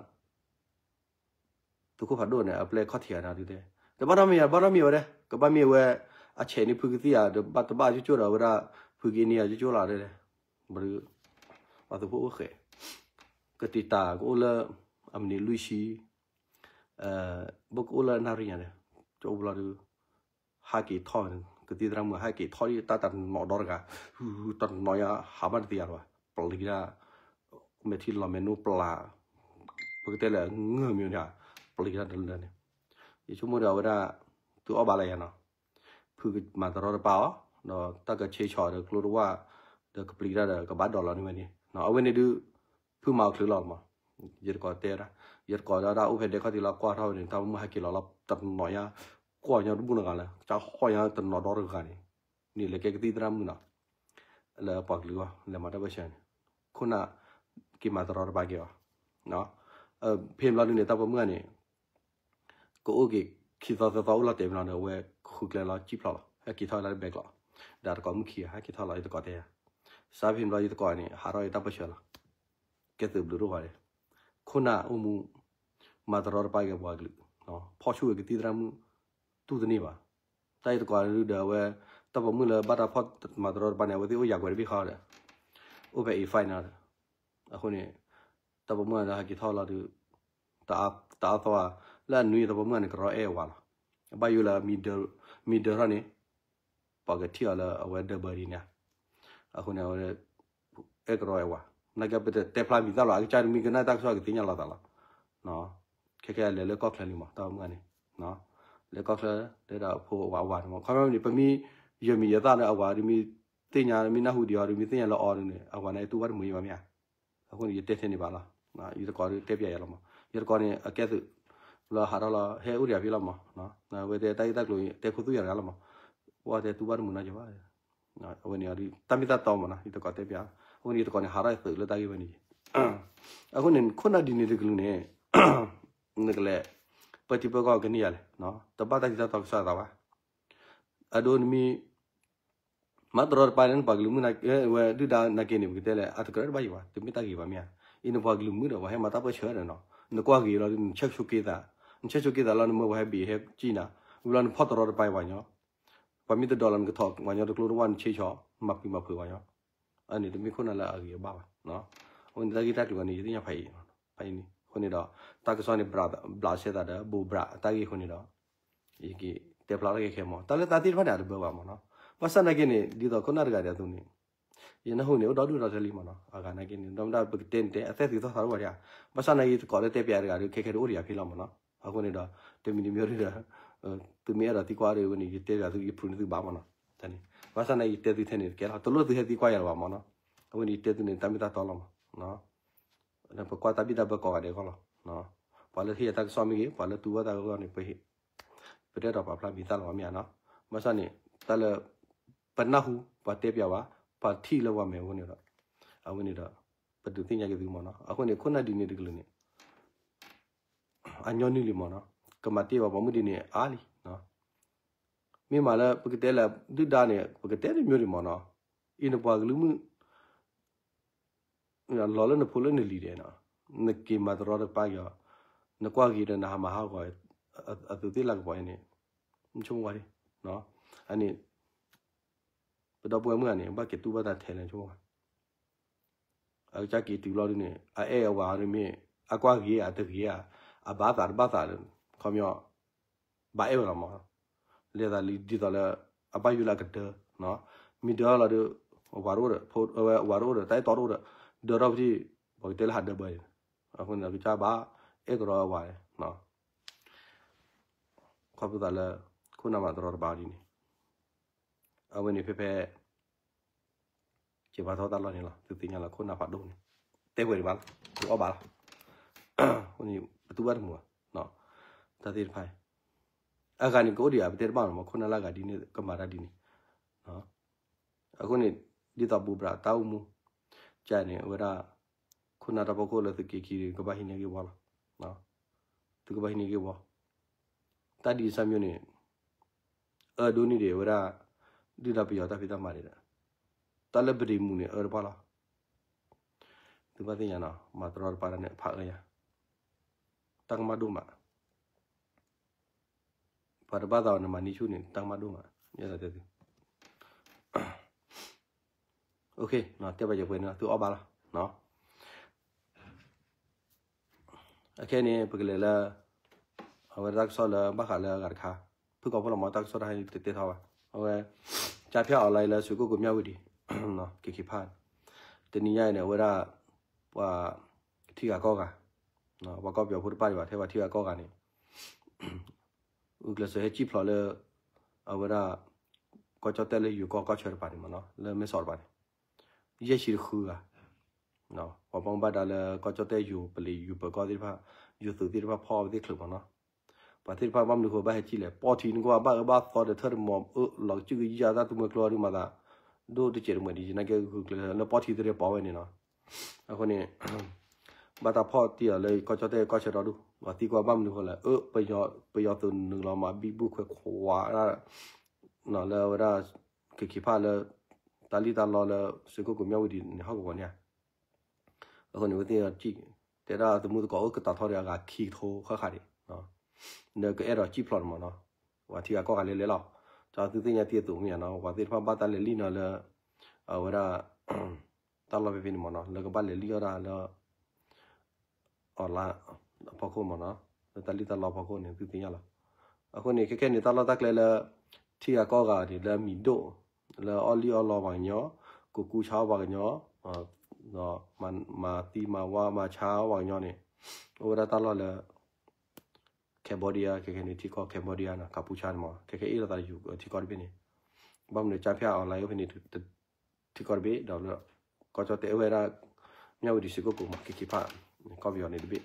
သုးခိၣ်ဖးဒိၣ်န့ၣ် အပျဲၢ်ခီၣ်ထံးဧါန့ၣ်ဒုးတဲ တဘၣ်နီတမံၤဧါ ဘၣ်နီတမံၤဝဲဒၣ် ကဘၣ်မ့ၢ်အဝဲ အဆဲးန့ၢ်ဖုကသံၣ်ဧါ တဘၣ်တဘၣ်ကၠိကၠိဒီး အဝဲဒၣ် ဖုက့ၤန့ၢ်ဧါကၠိကၠိလီၤတဲ ဘျီဒုး ပှၤသုးဖိအိၣ်ဃဲး ကတံာ်တာ်ကအိၣ်လၢ အမံးနံးလွံၢ်ဆံ ဘၣ်ကအိၣ်လၢနၣ်ရံၣ်ညါဒီး ကၠိဘျီဒုး ဟးက့ၤထီၣ် ကသံၣ်သရၣ်မုၣ် ဟးက့ၤထီၣ်ဒ်တၢ်တနီၤဒီတဂၤ တနီၤညါဟးဘၣ်တသ့ယၤလီၤဘၣ် ပျံၤကဒါ မဲာ်ထံလီၤမဲာ်နိပျၢ် ပကတဲလၢငၢၢ်မ့ၢ်န့ၣ် ပျံၤကဒါတလၢန့ၣ် ယဆိကမိၣ်ဒီးအဝဲဒၣ် သုအီၣ်ဘၣ်လၢယၤနီၤ ဖုကမၤတရီတပါအီၤ ဒီးတၢ်ကဆ့ဆီၣ်ဒီးကျိတဝၣ် ဒီးကပျံၤကဒါဒီးကဘၣ်ဒိးလီၤန့ၢ်ဝဲန့ၣ် အဝဲန့ၣ်ဒုး ဖုမၤအီၤချုးလီၤမး ယတကိးတဲဒၣ် ယတကိးဒၣ်ဒၣ်အိၣ်ဖဲဒဲခီၣ်ထံးလီၤ ကွၢ်ထီၣ်ဝဲန့ၣ် တၢ်မုၢ်ဟဲက့ၤလီၤလီၤ တနီၤညါ ကွၢ်ညီတဘူၣ်နဂၤလၢ ကၠါဃီၣ်ညါတနီၤဒီတဂၤန့ၣ် န့ၣ်လဲၤကဲကသံၣ်သရၣ်မုၣ်နီၤ လၢပှၤကလုာ်အဂီၢ် လဲၤမၤတၢ်ပၢဆှၢန့ၣ် ခိၣ်နၢ်က့ၤမၤတရီတပါက့ၤအီၤ ဖဲဘျီဒုးန့ၣ် တၢ်ပိာ်မုၣ်ဂၤန့ၣ် ကအိၣ်က့ၤခံသီသၢသီအိၣ်လီၤတဲာ်မးနီၤဒီး အဝဲဃုကျဲလီၤ ကံၣ်ဖျိးလီၤ ဟဲက့ၤထီၣ်ဝဲဒၣ်တဘဲကျိး ဒီးတကိးမုၣ်ခံဂၤ ဟဲက့ၤထီၣ်လီၤ ယတကိးတဲယၤ စးဖဲဘျီယတကိးန့ၣ် ဟးထီၣ်ယတၢ်ပၢဆှၢလီၤ ကဲသုးဘျုးဒိၣ်ဝဲဒၣ် ခိၣ်နၢ်အိၣ်မူ မၤတရီတပါက့ၤပှၤကလုာ် ဖီၣ်ဆူၣ်ဝဲကသံၣ်သရၣ်မုၣ် တူၢ်တန့ၢ်ဘၣ် တၢ်ယတကိးဒုးဒီးအဝဲ တၢ်ပိာ်မုၣ်လၢဘၣ်တၢ်ဖီၣ်မၤတရီတပါန့ၣ် အဝဲသ့ၣ်အိၣ်ယၤကွဲးတဘ့ၣ်ဃီဒီး အိၣ်ဖဲ A five န့ၣ်ဒီး အဃိန့ၣ် တၢ်ပိာ်မုၣ်ဂၤဒီးဟဲက့ၤထီၣ်လီၤဒုး တအါသီဧါ လၢအနွံတၢ်ပိာ်မုၣ်ဂၤန့ၣ် ကရီအဲၣ်အဝၤလီၤ အဘၣ်ယိၣ်လၢ မံဒၢထီၣ်န့ၣ် ပှၤကထံၣ်အီၤလၢအဝဲဒၢဘၢဒ်န့ၣ် အဃိန့ၣ် အဝဲ အဲၣ်ကရီအဲၣ်ဝၤ နာ်က့ပတတဲဖျါမံၤသၣ်လီၤ အကစၢ်တမံၤကနၣ်တၢ်ကစီၣ်ကသ့ၣ်ညါလီၤသးလီၤ ခဲခဲလဲၤလၢကီၢ်ချၢလံမး တၢ်ပိာ်မုၣ်ဂၤန့ၣ် လဲၤကီၢ်ချၢ တဲဒၣ်ဖိအဝၤအဝၤန့ၣ်မး ခီဖျိန့ၣ် ပမ့ၢ်ယဲၢ်မံၤယဲၢ်သၣ်လၢအဝၤဒုးမ့ၢ်သ့ၣ်ညါ မ့ၢ်နၢ်ဟူဒံးအီၤဒုးမ့ၢ်သ့ၣ်ညါလၢအီၤဒုးန့ၣ် အဝၤန့ၣ်တူၢ်ဘၣ်တမုာ်ယံၤဘၣ်မ့ၢ်ဧါ အဃိန့ၣ် ယတဲထဲန့ၣ်ဘၣ်လီၤ ယတကိးဒုးတဲပျးယၤလီၤမး ယတကိးန့ၣ် အကဲသုး လၢဟးထီၣ်လီၤ ဟဲအိၣ်ဒံးဖဲလီၤမး အဝဲတဲတၢ်ဂ့ၢ်တၢ်ကျိၤ တဲခိၣ်သူၣ်ယၤတဂၤလီၤမး ပှၤတဲတူၢ်ဘၣ်တမုာ်နီတစဲးဘၣ် အဝဲန့ၣ် တၢ်မ့ၢ်တၢ်တီမးနီၤ ယတကိးတဲပျး အဃိန့ၣ် ယတကိးန့ၣ် ဟးထီၣ်သုးလၢတၢ်ဂ့ၢ်ဝဲန့ၣ် အဃိန့ၣ် ခိၣ်နၢ်ဒ်န့ၣ်တကလုာ်န့ၣ် နကလဲၤ ပၢထံပၢကီၢ်ကန့ၢ်ယၤလဲၣ် တဘၣ်တၢ်ထံၣ်တၢ်တီကစၢ်သးဘၣ် အဒိနမ့ၢ် မၤတရီတပါန့ၣ် ပှၤကလုာ်မုၣ်ဝဲဒုၣ်ဒါနာ်က့န့ၣ် ပကတဲလဲၣ် အတကြၢးတဘၣ်ယံၤဘၣ် တမ့ၢ်တၢ်ဂ့ၤဘၣ်မ့ၢ်ဧါ အံၤနပှၤကလုာ်မုၣ်ဒီး ပှၤဟဲမၤတၢ်ပၢဆှၢဒီးနီၤ နကွၢ်ဂ့ၤလီၤ နဆဲးဆိက့သး နဆဲးဆိက့သးလီၤ နမၢပှၤဟဲဘ့ၣ်ဟဲကံၣ်နၤ ဝံၤလီၤနဖီၣ်တရီတပါပှၤညီ ပှၤမ့ၢ်တဒိးလီၤနကထီၣ်ပှၤညီတကျိတဝၣ်နဆ့ဆီၣ် မၤပှံၤမၤဖုးပှၤညီ အန့ၣ်တမ့ၢ်ခိၣ်နၢ်လၢအဂ့ၤအဘၣ်ဘၣ် အဃိန့ၣ်တၢ်ဂ့ၢ်တၢ်ကျိၤဝဲန့ၣ် ယသ့ၣ်ညါဖးအံၤ ဖးအံၤန့ၣ် အဃိန့ၣ်ဒီး တၢ်ကစီၣ်န့ၣ် ဘျးစဲသးဒီး ဘိးဘျးအတၢ်ဂ့ၢ်အဃိန့ၣ်ဒီး ယကတဲဖျါထီၣ်ခဲခဲမး တၢ်လၢသးသ့ၣ်တဖၣ်န့ၣ် အတဘၢဘၣ်မးနီၤ ဘၣ်ဆၣ်နာ်က့န့ၣ် ဒ်သိးခိၣ်နၢ်တဂၤဒီးအသိးန့ၣ် ယနၢ်ဟူန့ၣ် အိၣ်ဒီဒူၣ်ဒီထၢလံမးနီၤ အဂၤနာ်က့န့ၣ် ဒီမတၤပကတဲန့ၣ်တဲ အသဲသုးသီၣ်ထီၣ်တအိၣ်ဒံးဧါ ဘၣ်ဆၣ်နာ်က့ယတကိးလၢတဲပျးတဂၤဒီး ခဲခဲဒုးအိၣ်ဒံးယၤဖဲလီၤမးနီၤ အဃိန့ၣ်ဒီး တမံၤတမံၤဒုးဒီး သုမ့ၢ်အဲၣ်ဒိးသံကွၢ်ဒီးဝဲန့ၣ် ယတဲပျးသု ယဖုးန့ၢ်သုဘၣ်မးနီၤ တၢ်န့ၣ် ဘၣ်ဆၣ်နာ်က့ယတဲသုထဲန့ၣ်တကဲလီၤ တလိၣ်သုဟဲသံကွၢ်ယၤလၢၤဘၣ်မးနီၤ အဝဲန့ၣ်ယတဲသုန့ၣ် တၢ်မ့ၢ်တၢ်တီလီၤမး ပကွၢ်တၢ်ဘံၣ်တၢ်ဘၢကိးဂၤဒဲးအဂီၢ်လီၤ ပှၤလၢဟ့ၣ်ယၤတၢ်ကစီၣ်မ့ၢ်ဂ့ၤ ပှၤလၢတူၢ်ဘၣ်တၢ်အဂီၢ်န့ၣ် ပဟ့ၣ် ပတအဲၣ်ဒိးပာ်ဖျါမံၤသၣ်လီၤမ့ၢ်ဧါနီၤ ဘၣ်ဆၣ်န့ၣ် တၢ်လၢ ပနၢ်ဟူ ပှၤတဲပျးဝဲ ပှၤထံၣ်လၢပှၤမဲာ်အဃိန့ၣ်ဒီး အဝဲန့ၣ်ဒီး ပဒုးသ့ၣ်ညါက့ၤသုမ့ၢ်နီၤ အဃိန့ၣ် ခိၣ်နၢ်ဒ်န့ၣ်တကလုာ်န့ၣ် အညီနုၢ်လံမ့ၢ်နီၤ ကမၤတ့ၢ်ဝဲပိာ်မုၣ်ဒ်န့ၣ်အါလံ မ့ၢ်မးလၢပကတဲလၢ ဒုၣ်ဒါန့ၣ် ပကတဲတမျိုးဒံးမ့ၢ်နီၤ အံၤနပှၤကလုာ်မုၣ် လီၤလၢနဖိလၢနလံၤဒဲးနီၤ နက့ၤမၤတရီတပါက့ၤအီၤ နကွၢ်ဂ့ၤဒီးနဟးမၤဟးဂီၤ အသုးသ့ၣ်လၢကပီၤအံၤန့ၣ် ဆိကမိၣ်ဝဲဒၣ် အန့ၣ် ပဒီပုၢ်ဝဲၢ်မုၣ်ဂၤန့ၣ် ဘၣ်က့ၤတူၢ်ဘၣ်တၢ်ထဲလဲၣ်ဆိကမိၣ်ဝဲ အကစၢ်က့ၤတုၤလီၤဒုးန့ၣ် အအဲၣ်အဝၤဒုးမ့ၢ် အကွၢ်ဂ့ၤဧါတဂ့ၤဧါ အဘၣ်သးတဘၣ်သးဒီး ခီပညီ ဘၣ်အဲၣ်ဝဲလီၤမး လဲၤသးလံဒ်သိးလၢ အဘၣ်ယိၣ်လၢအကဒၢ မ့ၢ်ဒၢလီၤဒီး အဝၤတအိၣ်ဒီး ဖိ အဝဲအဝၤတအိၣ်ဒီး တၢ်အဲၣ်တီတအိၣ်ဒီး ဒၢထီၣ်ပထံၣ် ပှၤကတဲလၢဟးဒၢဘၢန့ၣ် အဃိန့ၣ် အကစၢ်ဘၣ်အဲၣ်ကရီအဝၤန့ၣ် ခီဖျိသးလၢ ခိၣ်နၢ်မၤတရီတပါဒ်န့ၣ် အဝဲန့ၣ်ဖဲဖဲ က့ၤပာ်ထီၣ်တၢ်လီၢ်န့ၣ်လီၤ သုသ့ၣ်ညါလီၤခိၣ်နၢ်ဖးဒိၣ်န့ၣ် တဲဝဲဒံးဘၣ်လီၤ, သုအီၣ်ဘၣ်လီၤ, အဃိန့ၣ် ပသူဘၣ်တမုာ်ဘၣ်, တၢ်သ့ၣ်တဖၣ်, အဂၤန့ၣ်ကအိၣ်ဒံးဧါ ပတဲတဘၣ်မး, ခိၣ်နၢ်လၢအဂၤဒ်န့ၣ် ကမၤတၢ်ဒ်န့ၣ်, အဃိန့ၣ် ဒ်သိးဘူးဘၣ်တၢ်အိၣ်မူ, ကန့ၣ် အဝဲဒၣ် ခိၣ်နၢ်တၢ်ဖီခိၣ်လၢသုးက့ခံ ကဘၣ်ဟံးန့ၢ်ဂ့ၢ်ဝီလီၤ, သုကဘၣ်ဟံးန့ၢ်ဂ့ၢ်ဝီ, တၢ်ဒ်အံၤစၢ်မၠိန့ၣ် အၢဒိၣ်န့ၢ်ဒံးဝဲဒၣ် ဒုၣ်ဒါပယီၤတၢ်ဖံးတၢ်မၤဒံးဒီး, တၢ်လၢပဒ့မူးန့ၣ် အၢတပှၢ်လီၤ, သုဘၣ်သ့ၣ်ညါနီၤ မၤတရီတပါတၢ်န့ၣ် ဖးအၢယၤ, တၢ်ကမၣ်ဒိၣ်မး ပှၤတဘၣ်သးအီၤန့ၣ် မၤန့ၢ်ဆူၣ်န့ၣ် တၢ်ကမၣ်ဒိၣ်မး, ယဲဒၣ်တဲသု, OK, တဲဘၣ်ယပှဲၤန့ၣ် သုအီၣ်ဘၣ်လီၤ, အခဲန့ၣ် ပကလဲၤလၢ အဝဲတၢ်ကစီၣ်လၢဘၣ်ဃးလၢအဂၤတခါ, ဖုၣ်ကိာ်ဖိလီၤမး တၢ်ကစီၣ်တခါအံၤတတဲထီၣ်ဘၣ်, အဝဲ ကၠါဖၠၣ် online လၢ ရွှေကုက္ကို မြဝတီ က့ၤခံဖး, တနံၤညါအံၤန့ၣ် အဝဲဒၣ် ပှၤထံဂၤကီၢ်ဂၤ, ပှၤကီၢ်ပယီၤဖိတဖၣ်ဒံးဘၣ် ထဲပှၤထံဂၤကီၢ်ဂၤန့ၣ် ဂုာ်ကျဲးစၢးဟဲစံၣ်ဖျိးလၢ အဝဲဒၣ် ကီၢ်ကၠီၣ်တဲၣ်လၢယိၤကီၢ်ကီၢ်ဆၢတဖၣ်န့ၣ်မးနီၤ လၢမဲၢ်ဆီးတဖၣ်န့ၣ် ယဲၢ်ဆံတဃုဂၤ, ပှၤဘၣ်မူဘၣ်ဒါလၢကီၢ်ကၠီၣ်တဲၣ်ယိၤပလံၤယိၤပၢၤကီၢ်သ့ၣ်တဖၣ်, ယိၤသုးသ့ၣ်တဖၣ်ဖီၣ်အဝဲသ့ၣ်ချုးမးနီၤ, ပှၤသ့ၣ်တဖၣ်ဘၣ်မနုၤဃိဘၣ်ဟဲစံၣ်လဲၣ်, ပီၢ်ထံန့ၣ်ကဘၣ်အၢဘၣ်သီဒီးထၢၣ်တမီၤအၢလီၤကစၢၢ်ကယၢ်တၢ်သူမွဲကျိအီၤဒုးမၤသး ဒိၣ်တစဲးတမှဲးဒံး ယနာ်က့ဂုာ်ကျဲးစၢးလၢပီၢ်ထံသ့ၣ်တဖၣ်ပိာ်ဝဲန့ၣ်နီၤ, အဃိန့ၣ် ဘၣ်တၢ်ဖီၣ်တံၢ်အီၤလၢကီၢ်ကၠီၣ်တဲၣ်ကီၢ်ဆၢဒီဒူၣ်, ပှၤသံကွၢ်ဘၣ်မနုၤဃိလဲၣ်, အၢ ပယီၤသုးနုာ်လီၤမၤဘံဘူခွဲးခွး လၢအဝဲဒၣ် က့ၤခံဖးလၢ တၢ်လံၣ်တၢ်လီလၢ ရွှေကုက္ကို မြဝတီ န့ၣ် ဟီၣ်ကဝီၤန့ၣ်ဧါ, အဃိန့ၣ် ဝဲသ့ၣ်စံၣ် တဲဒၣ်သမူသကိးအိၣ်ကတၢၢ်ထီၣ်ဒီးအဂၤခံကထိဃၣ်ဃၣ်ဒံး, ဒီးကအဲၣ်ဒိးစံၣ်ဖျိးန့ၣ်မးနီၤ, ပှၤထံဂၤကီၢ်ဂၤလဲၤလဲၤလီၤ, ဒီးသုသ့ၣ်ညါတံၤအသိးမ့ၢ်ဧါနီၤ, ပှၤသ့ၣ်တဖၣ်ဘၣ်တၢ်လဲၤလံနီၤလၢ အဝဲဒၣ် တၢ်လီၢ်ဖဲဖဲန့ၣ်မးနီၤ, လၢကဘၣ်လဲၤလံအီၣ်ဒၣ်လၢ online အဖီခိၣ်မးနီၤ, လၢတၢ်လံၣ်တၢ်လီအဖီခိၣ်န့ၣ် သုသ့ၣ်ညါလီၤ. အဃိန့ၣ် ခဲခဲန့ၣ် တၢ်လီၢ်တၢ်ကျဲလၢ ထံဂၤကီၢ်ဂၤဒ်လၢမံၤဒိၣ်, လၢအီၣ်လံၣ်အီၣ်လီပှၤကညီ, ကူကူဆါအီၣ်ပှၤကညီ, ဒီးမၤသံမၤဝါမၤဆါအီၣ်ပှၤကညီန့ၣ်, အိၣ်ဝဲဒၣ်တၢ်လီၢ်လၢ Cambodia ခဲခဲန့ၣ် ထံကီၢ် Cambodia နီၤ, ကၣ်ပူဆါန့ၣ်မး ခဲခဲအ့ၣ်လိာ်သးယူၤထံကီၢ်တဘ့ၣ်န့ၣ်, ဘၣ်မနုၤ ကၠါဖၠၣ် online အိၣ်ဖဲန့ၣ် ထံကီၢ်တဘ့ၣ်ဒီးလၢ ကီၢ်ကၠီၣ်တဲၣ်အိၣ်ဝဲဒၣ် မြဝတီ ရွှေကုက္ကို မး က့ၤခံဖး ကီၢ်ပယီၤန့ၣ်တဘ့ၣ်,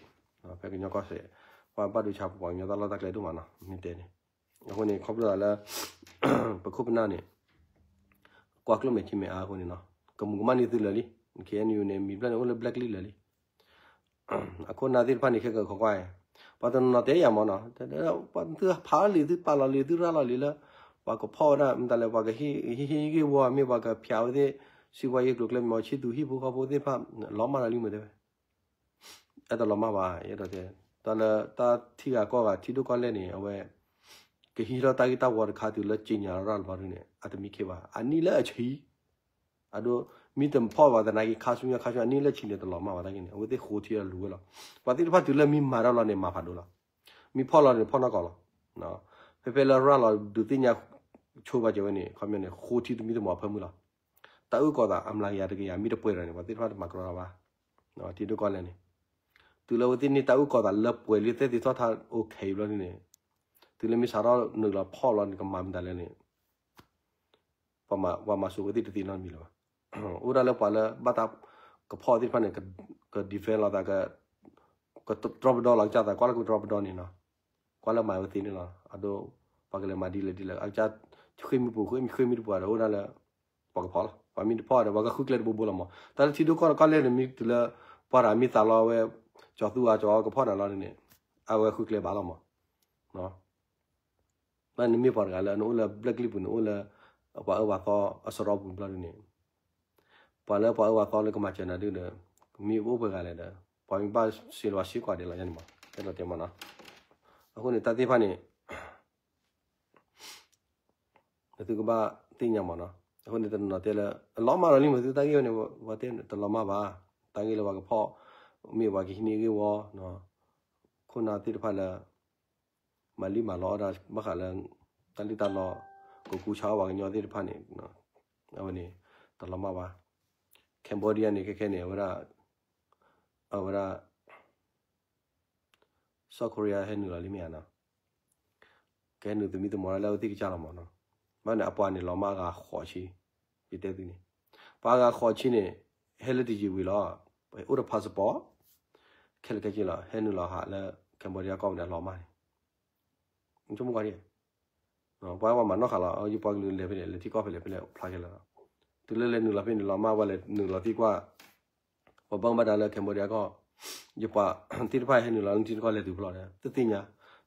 ဖဲကညီကီၢ်စဲၣ် ပှၤဘၣ်ဒိဆါပှၤကညီတၢ်လီၢ်တၢ်ကျဲဒိၣ်မးနီၤ မ့ၢ်တဲန့ၣ်, အဃိန့ၣ် ခီဖျိလၢ ပခိၣ်ပနၢ်န့ၣ် ကွၢ်ကျိၣ်မဲာ်ထံမဲာ်အါအဃိန့ၣ်နီၤ, ကမူၤကမၣ်န့ၢ်သုလၢာ်လံ, KNU န့ၣ် မံၤဘျဲၣ်န့ၣ် အိၣ်လၢ blacklist လၢာ်လံ အခိၣ်နၢ်သ့ၣ်တဖၣ်န့ၣ် ခဲကခိးကွၢ်, ပှၤတနီၤနီၤတဲယၤမးနီၤ, ပှၤသုဖးလံာ် သုပာ်လီၤလံာ် သုရၤလီၤလံာ်လၢ ပှၤကဖီၣ်ဝဲဒၣ် မတၤလဲၣ် ပှၤကဟံးဟံးဟံးဂ့ၢ်ဝီ မ့ၢ်ပှၤကဖၠးဝဲသ့ၣ် စံးပှၤယ့ၢ်ကျိၤကျဲမ့ၢ် ဆံသူဟံၣ်ဖိဃီဖိသ့ၣ်တဖၣ် လီၤမၢ်လီၤလံမ့ၢ်တဲဝဲ အဲၣ်တလီၤမၢ်ဘၣ် ယအဲၣ်ဒိးတဲ, တၢ်လၢတၢ်ထံဂၤကီၢ်ဂၤ ထံဒိၣ်ကီၢ်လဲၢ်န့ၣ် အဝဲ ကဟံးထီၣ်တၢ်ဂ့ၢ်တၢ်ဝီတခါတုၤလၢက့ညါရၤလီၤဘျီဒုန့ၣ် အတမံခ့ဘၣ် အနံၣ်လၢအဆံ အဒိ မ့ၢ်တဖီၣ်ဘၣ်သနာ်က့ ခါဆူညါခါဆူညါ အနံၣ်လၢဆံန့ၣ် တလီၤမၢ်ဘၣ်တၢ်ဂ့ၢ်န့ၣ် အဝဲသ့ၣ်ဃိထံအလူၤဝဲလီၤ. ပှၤသ့ၣ်တဖၣ်တုၤလၢမ့ၢ်မၤတၢ်လီၤန့ၣ် မၤဖးဒိၣ်လီၤ. မ့ၢ်ဖီၣ်လီၤန့ၣ် ဖီၣ်နီၢ်ကီၢ်လီၤ. ဖဲဖဲလၢရၤလီၤဒုးသ့ၣ်ညါဆိပာ်စၢၤဝဲန့ၣ် ခီပညီန့ၣ် ဃိထံတမံတမီၤအဖၢမုၢ်လီၤ. တၢ်အုၣ်ကီၤသးအမျးကယၤတကယၤ မ့ၢ်တပှဲၤဒီးန့ၣ် ပှၤသ့ၣ်တဖၣ်တမၤကရီဘၣ်. ထံဒိၣ်ကီၢ်လဲၢ်န့ၣ် တုၤလၢအဝဲသ့ၣ်န့ၢ်တၢ်အုၣ်ကီၤသးလၢပှဲၤလံ သဲသ့ၣ်ထီၣ်ထါ okay ဘျီဒုန့ၣ် တုၤလၢမ့ၢ်စးထီၣ်နုာ်လီၤဖီၣ်လီၤန့ၣ် ကမၤမတၤလဲၣ်န့ၣ် ပှၤမၤစၢၤဝဲသ့ၣ်တသ့နီတမံၤလၢၤဘၣ်. အိၣ်ဒၣ်လၢပှၤလၢဘၣ်တၢ်ကဖီၣ်သ့ၣ်တဖၣ်န့ၣ် က defend လီၤသး ကတြီပဒီလီၤကစၢ်သး ကွၢ်လၢကတြီပဒီန့ၣ်နီၤ, ကွၢ်လၢမၤဝဲသ့ၣ်န့ၣ်လီၤ. အဒိ ပှၤကလဲၤမၤဒ်လဲၣ်ဒ်လဲၣ် အကစၢ်ဃ့ၢ်မ့ၢ်ပူၤဃ့ၢ်မ့ၢ်ဃ့ၢ်မ့ၢ်တပူၤဒီး အိၣ်ဒၣ်လၢ ပှၤကဖီၣ်လီၤ. ပှၤမ့ၢ်တဖီၣ်ဒီး ပှၤကဃုကျဲတဘိဘိလီၤမး. တၢ်လၢထံဒိၣ်ကီၢ်ကီၢ်လဲၢ်န့ၣ် မ့ၢ်တုၤလၢ ပှၤတဂၤမ့ၢ်သးလီဝဲ ကၠီၤသူအါကၠီၤအီကဖီၣ်နၤလီၤန့ၣ် အဝဲဃုကျဲဘၣ်လီၤမး. ဘၣ်နမ့ၢ်ပှၤတဂၤလၢနအိၣ်လၢ black list ပူၤန့ၣ် အိၣ်လၢ ပှၤအၢပှၤသီအစရီပူၤဘျီဒုန့ၣ် ပှၤလၢပှၤအၢပှၤသီလၢကမၤစၢၤနၤဒုဒီး မ့ၢ်အိၣ်ပှဲၤဂၤလဲၣ်ဒီး ပှၤမ့ၢ်ဘၣ်စ့လီၤစ့ကွၢ်ဒဲးလီၤညါန့ၣ်မး အဲၣ်ဒိးတဲမးနီၤ. အဃိန့ၣ် တၢ်သ့ၣ်တဖၣ်န့ၣ် သုကဘၣ်သ့ၣ်ညါမးနီၤ. အဃိန့ၣ် တနီၤနီၤတဲလၢ အလီၤမၢ်လီၤလံမး သုတၢ်ဂ့ၢ်ဝဲန့ၣ် ပှၤတဲတလီၤမၢ်ဘၣ်. တၢ်ဂ့ၢ်လၢပှၤကဖီၣ် မ့ၢ်ပှၤကဟံးန့ၢ်ဂ့ၢ်ဝီ ခိၣ်နၢ်သ့ၣ်တဖၣ်လၢ မၤလံမၤလီအီၣ်ဒၣ် ဘၣ်ဃးလၢ တၢ်လံၣ်တၢ်လီ ကကူဆါအီၣ်ပှၤကညီသ့ၣ်တဖၣ်န့ၣ် အဝဲန့ၣ် တလီၤမၢ်ဘၣ်. Cambodia န့ၣ် ခဲခဲန့ၣ် အဝဲဒၣ် အဝဲဒၣ် South Korea ဟဲနုာ်လီၤလံမ့ၢ်ဧါနီၤ. ကဟဲနုာ်သမံသမိးဒၣ်လၢအဝဲသ့ၣ်ကစၢ်လီၤမးနီၤ. ဘၣ်န့ၣ် အပှၤန့ၣ်လီၤမၢ်အဂၤဃိးဆံ ယတဲသုန့ၣ် ပှၤအဂၤဃိးဆံန့ၣ် ဟဲလၢတယံာ်ဝံၤလီၤ. အိၣ်ဒီး passport ခဲလၢာ်ခဲဆ့လီၤ ဟဲနုာ်လီၤဟးလၢ Cambodia ကီၢ်ပူၤန့ၣ် အလီၤမၢ်န့ၣ် ဆိကမိၣ်ကွၢ်ဒ် ပှၤဝဲမၤနီၣ်ဃာ်လီၤ ယပှၤကလုာ်လဲၤဖဲလဲၣ် လဲၤထံကီၢ်ဖဲလဲၣ် ဖဲလဲၣ်ဖျါခဲလၢာ်လီၤ တုၤလၢလဲၤနုာ်လီၤဖဲန့ၣ် လီၤမၢ်ဝဲလဲၤနုာ်လီၤသံကွၢ် ပှၤဘၣ်မူဘၣ်ဒါလၢ Cambodia ကီၢ် ယပှၤသ့ၣ်တဖၣ်ဟဲနုာ်လီၤလၢထံကီၢ်လဲၤတုၤဖဲလဲၣ်ဒီး တသ့ၣ်ညါ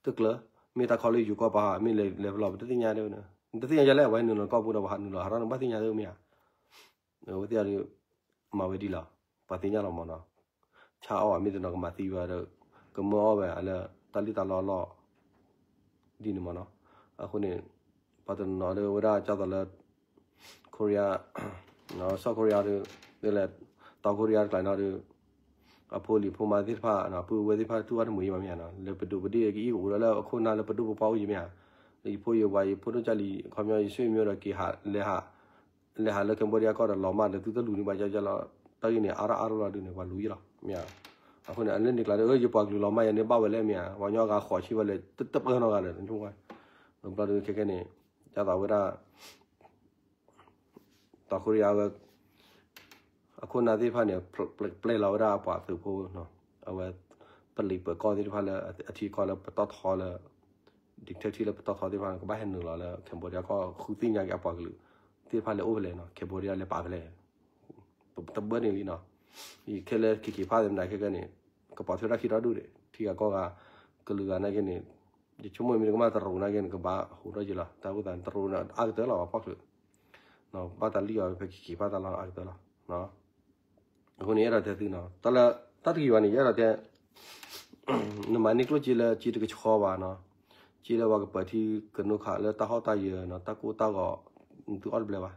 တကျၢၤ မ့ၢ်တၢ်ခီလၢယိၤကီၢ်ပှၤဟး မ့ၢ်လဲၤလဲၤဖဲလဲၣ် ပတသ့ၣ်ညါဒ်ဝဲန့ၣ် တသ့ၣ်ညါယလဲၣ် ပှၤဟဲနုာ်လီၤကီၢ်ပူၤဒီး ပှၤဟးနုာ်လီၤဟးထီၣ်န့ၣ် ဘၣ်သ့ၣ်ညါသ့မ့ၢ်ဧါ အဝဲသ့ၣ်အီၤဒီး မၤဝဲဒ်လီၤ ပှၤသ့ၣ်ညါလီၤမးနီၤ ဆါအီၣ်ဘၣ်မ့ၢ်တနီၤကမၤသံဝဲဒီး ကမၢအီၣ်ဝဲလၢ တၢ်လံၣ်တၢ်လီအလီၢ် ဒ်န့ၣ်မးနီၤ အဃိန့ၣ် ပှၤတနီၤဒီးဝဲဒၣ်ကၢ်သိးလၢ Korea ဆီၣ် Korea ဒီး ဒ်လဲၣ် တီ Korea တကျါန့ၣ်ဒီး အဖိလံၤဖိမါသ့ၣ်တဖၣ် ပုၢ်ဝဲၢ်သ့ၣ်တဖၣ်တူၢ်ဘၣ်တမုာ်အံၤဘၣ်မ့ၢ်ဧါနီၤ လၢပဒိးပဒ့ၣ်ကအံၣ်ကအိၣ်လၢအခိၣ်နၢ်လၢပဒိၣ်ပပှၢ်အိၣ်ယံၤမ့ၢ်ဧါ ယဖိယဝၤယဖိဒိၣ်ကၢ်လံၤ ခီပညီယဆွေမျိုးဒီးက့ၤဟးလဲၤဟး လဲၤဟးလၢ Cambodia ကီၢ်ဒီးလီၤမၢ်ဒီးသုတလူၤန့ၢ်ဘၣ်ကၢ်ကၢ်လီၤ တၢ်ဂ့ၢ်န့ၣ် အါရၣ်အါရၣ်လီၤဒုးန့ၣ် ပှၤလူၤယံၤလီၤ မ့ၢ်ဧါ အဃိန့ၣ် အလၢန့ၣ်ကျါဒီး ယပှၤကလုာ်လီၤမၢ်ယၤန့ၣ်ဘၣ်ဝဲလဲၣ်မ့ၢ်ဧါ ပှၤကညီဂၤဃိးဆံဝဲလဲၣ် တပၢၢ်နီတဂၤလၢၤ ဘျီဒီးခဲခဲန့ၣ် ကၢ်သိးဝဲဒၣ် တီ Korea ဝဲ အခိၣ်နၢ်သ့ၣ်တဖၣ်န့ၣ် ပျဲလီၤဝဲဒၣ်အပှၤသုးဖိ အဝဲ ပလံးပၢၤကီၢ်သ့ၣ်တဖၣ်လၢ အထံကီၢ်လၢပတီၢ်ထီလၢ dictator လၢပတီၢ်ထီသ့ၣ်တဖၣ်န့ၣ် ကဘၣ်ဟဲနုာ်လီၤလၢ Cambodia ကီၢ် ဃုသ့ၣ်ညါက့ၤအပှၤကလုာ်သ့ၣ်တဖၣ်လဲၤအိၣ်ဖဲလဲၣ်နီၤ Cambodia လဲၤပာ်ဖဲလဲၣ် တဘၢန့ၣ်လံနီၤ ယခဲလၢာ်က့ၤက့ၤဖးသ့ၣ်မနုၤခဲကဲန့ၣ် ကပိာ်ထွဲတၢ်ခံထီၣ်ဒူၣ်ဒံး ထံဂၤကီၢ်ဂၤ ကလုာ်ဂၤနာ်က့န့ၣ် ယဆိကမိၣ်မ့ၢ်တကမၣ်တရူးနာ်က့န့ၣ် ကဘၣ်ဟူးထီၣ်က့ၤလီၤ တၢ်အိၣ်သးန့ၣ် တရူးန့ၣ် အါကတၢၢ်လီၤပှၤဖီၣ်ချုး ဘၣ်တၢ်လံၣ်အီၤဖဲက့ၤက့ၤဖးတၢ်လီၤအါကတၢၢ်လီၤ အဃိန့ၣ် ယအဲၣ်ဒိးတဲသုနီၤ တၢ်လၢ တၢ်တဂ့ၤဘၣ်န့ၣ် ယအဲၣ်ဒိးတဲ နမၤန့ၢ်ကျိၣ်စ့လၢစ့တကဆှီဘၣ်နီၤ စ့လၢပှၤကပၢၤထံကနိခးလၢတၢ်ဟီၣ်တၢ်ယၢၤနီၤ တၢ်ကိၢ်တၢ်ဂီၤ နသုအီၣ်တဘျဲးဘၣ်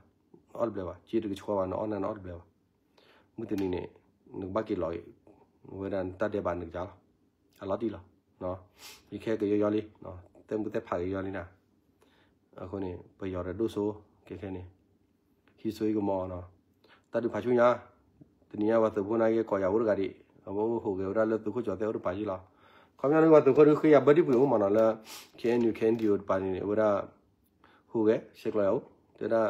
အီၣ်တဘျဲးဘၣ် စ့တကဆှီဘၣ်နီၤ အီၣ်နၤန့ၣ်အီၣ်တဘျဲးဘၣ် မုၢ်တနံၤန့ၣ် နကဘၣ်က့ၤလီၤ ဝဲဒၣ်နတၢ်ဒဲးဘးနကစၢ်လီၤ အလီၤတံၢ်လီၤ ယခဲကယီယီလံ သဲမူသဲဖးကယီလံနၤ အဃိန့ၣ် ပယီၤဒီးဒိၣ်စိ ခဲခဲန့ၣ် ဟံးစိဟံးကမီၤနီၤ တၢ်ဒုးဖးဆူညါ တနံၤညါပှၤသုးဖိနာ်က့ကိးယၤအိၣ်တဂၤဒံး အဝဲအိၣ်ဟူးဂဲၤဝဲဒၣ်လၢသုးခိၣ်ကၠီၤသဲအိၣ်တပၤယံၤလီၤ ခီပညီန့ၣ်ပှၤသုးခိၣ်ဒုးဃ့ယၤဘၢဒံပှ့ၤအိၣ်မးနီၤလၢ K N U K N D O တပၤန့ၣ် အဝဲဒၣ် ဟူးဂဲၤ ဆဲးကျိးယၤအိၣ် တဲဒၣ်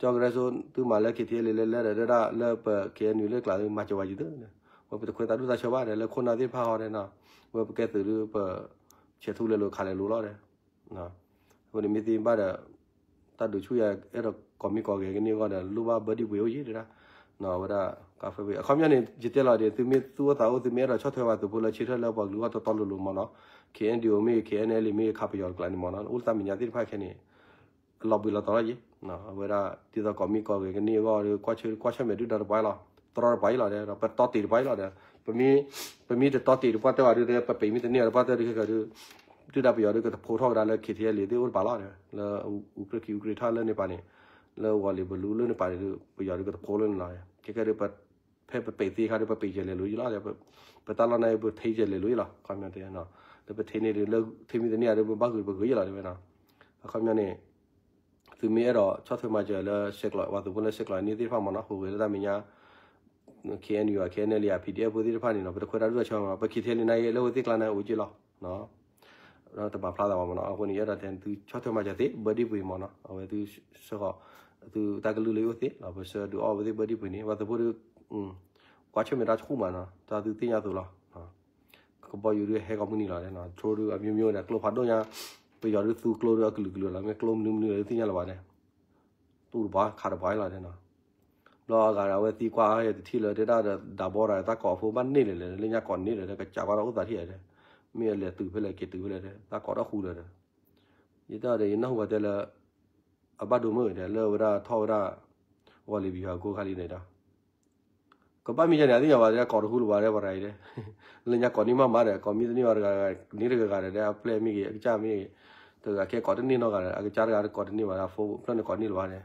ကၠီကရၢစိသုမၤလၢ K T L A လဲၤလဲၤဒီးတဲဒၣ်လၢပ K N U လၢကျါသုမၤစၢၤဝဲယံၤသ့ ဝဲပတခွဲးသးဒူၣ်သးဆၢဘၣ်ဒီး လၢခိၣ်နၢ်သ့ၣ်တဖၣ်ဟီဒီးနီၤ ဝဲပကဲသုးဒုးပ ဆဲးထူလဲၤလိာ်ခးလဲၤလိၤလီၤဒီး အဃိန့ၣ်မ့ၢ်သ့ဘၣ်ဒီး တၢ်ဒုးဆူၣ်ယၤအဲၣ်ဒိးကိးမံၤကိးဂဲၤကန့ၢ်အဂီၢ်ဒီး လိၣ်ဘၣ်ဘၢဒံပှ့ၤအိၣ်ယံၤတဲဒၣ် အဝဲဒၣ် ကါဖဲဝ့ၢ် အခီပညီန့ၣ် ယတဲလီၤဒီး သုမ့ၢ်သူၣ်အိၣ်သးအိၣ် သုမ့ၢ်အဲၣ်ဒိးဆီၣ်ထွဲဘၣ်သုးဖိလၢဆၢထၢၣ်လၢပှၤကလုာ်အဂီၢ်တီတီလိၤလိၤမးနီၤ K N D O မ့ၢ်ဂ့ၤ K N L A မ့ၢ်ဂ့ၤ ခးပယီၤတကျါန့ၣ်မးနီၤ အိၣ်လၢတၢ်မဲာ်ညါသ့ၣ်တဖၣ်ခဲန့ၣ် လီၤဘှံးလီၤတီၤလီၤယံၤ အဝဲဒၣ် ဒ်သိးကိးမံၤကိးဂဲၤကန့ၢ်အဂီၢ်ဒီး ကွၢ်ဆၢ ကွၢ်ဆၢၣ်မဲာ်ဒုၣ်ဒါတပှၤလီၤ တရီတပှၤအံၤလီၤဒီး ပတီတ့ၢ်တပှၤအံၤလီၤဒီး ပမ့ၢ် ပမ့ၢ်တတီတ့ၢ်တပှၢ်တၢၢ်ဘၣ်ဒုး ပပ့ၤမ့ၢ်တန့ၢ်အီၤတပှၢ်တၢၢ်ဒုးခဲကၢဒုး ဒုၣ်ဒါပယီၤဒုးကတဖိထီၣ်ကဒါလၢ K T L A သ့ၣ်အိၣ်တပၤလီၤဒီး လၢအူကြ့ၢ်ခံအူကြ့ၢ်ထီၣ်လၢန့ၣ်ပၤန့ၣ် လၢဝီၤလ့ၤဘလူးလၢန့ၣ်ပၤန့ၣ်ဒုး ပယီၤဒုးကတဖိလၢန့ၣ်လီၤ ခဲကဲဒုး ဖဲပပ့ၤသ့ခါဒီး ပပ့ၤယဲၢ်လဲၤလိၤယံၤလီၤ ပတၢ်လီၢ်န့ၣ် ပထံယဲၢ်လဲၤလိၤယံၤလီၤ ခီပညီတဲ လၢပထံန့ၣ်ဒုး လၢထံမ့ၢ်တန့ၢ်အီၤဒုး ပဘၣ်ဂုာ်ပဂုာ်ယံၤလီၤတဲဝဲနီၤ အခီပညီန့ၣ် သုမ့ၢ်အဲၣ်ဒိးဆီၣ်ထွဲမၤစၢၤလၢဆဲးကျိး ပှၤသုးဖိလၢဆဲးကျိးန့ၢ်သ့ၣ်တဖၣ်မးနီၤ ဟူးဂဲၤလၢတၢ်မဲာ်ညါ K N U အ K N L A အ P D F ဖိသ့ၣ်တဖၣ်န့ၣ်နီၤ ပတခွဲးတၢ်ဒူၣ်တၢ်ဆၢမး ပ K T L A န့ၣ် လၢဝဲသ့ၣ်ကျါန့ၣ်အိၣ်က့လီၤ တမၤဖျါသးဘၣ်မးနီၤ အဃိန့ၣ် ယအဲၣ်ဒိးတဲသုဆီၣ်ထွဲမၤစၢၤသ့ ဘၢဒံပှ့ၤမးနီၤ အဝဲသုဆၢဃီၤ သုတၢ်ကလုၢ်လၢယအိၣ်သ့လီၤ ပဆၢဒုးအီၣ်ဝဲသ့ၣ်ဘၢဒံပှ့ၤန့ၣ် ပှၤသုးဖိဒုး ကွၢ်ဆၢၣ်မဲာ်တၢ်ဆူၣ်မးနီၤ တၢ်သုသ့ၣ်ညါအသိးလီၤ ကဘီယူၤဒုးဟဲကိးမုၢ်နံၤလီၤ drone ဒုးအမျိုးမျိုးဒီး ကျိဖးဒိၣ်ညါ ပယီၤဒုးသူကျိဒုးအကလုာ်ကလုာ်လီၤ မ့ၢ်ကျိမနုၤမနုၤဒုးသ့ၣ်ညါလၢၤဘၣ်န့ၣ် တူၢ်တပှၤ ခးတပှၤလီၤတဲနီၤ ဘျီအဂၤဒီးအဝဲသံကွၢ်ယတထံၣ်လၢတဲဒၣ်ဒီး ဒးဘီဒီးတၢ်ကိးအဖိဘၣ်န့ၢ်လၢၤလဲၣ် လၢညါကိးန့ၢ်လၢၤဒီး ကစးဘၣ်ဒီးအိၣ်သးထံၣ်တဲ မ့ၢ်အလဲၤတုၤဖဲလဲၣ်က့ၤတုၤဖဲလဲၣ်တဲ တၢ်ကိးတၢ်ဃူလၢၤဒီး ယတဲဒီးယနၢ်ဟူဝဲတဲလၢ အဘၣ်ဒိမ့ၢ်ဂ့ၤတဲ လၢဝဲဒၣ်ထီၣ်ဝဲဒၣ် ဝီၤလံၤဘံၤဟးကိးခါလံန့ၣ်ဒီး ကဘၣ်မ့ၢ်ယၤန့ၣ် အသ့ၣ်ညါဘၣ်တဲ ကိးတဃူလၢၤဘၣ်တဲ ပှၤတဂၤအံၤတဲ လၢညါကိးန့ၢ်မးမးဒီး ကိးမံတန့ၢ်ဘၣ်တဂၤဂၤ န့ၢ်တဂၤဂၤဒီး အပျဲၢ်မ့ၢ်ဂ့ၤ အကစၢ်မ့ၢ်ဂ့ၤ တဂၤကဲကိးတန့ၢ်နီတဂၤဒီး အကစၢ်တဂၤကိးတန့ၢ်ဘၣ်ဒီး အဖိဖျၢၣ်န့ၣ်ကိးန့ၢ်လၢၤဘၣ်တဲ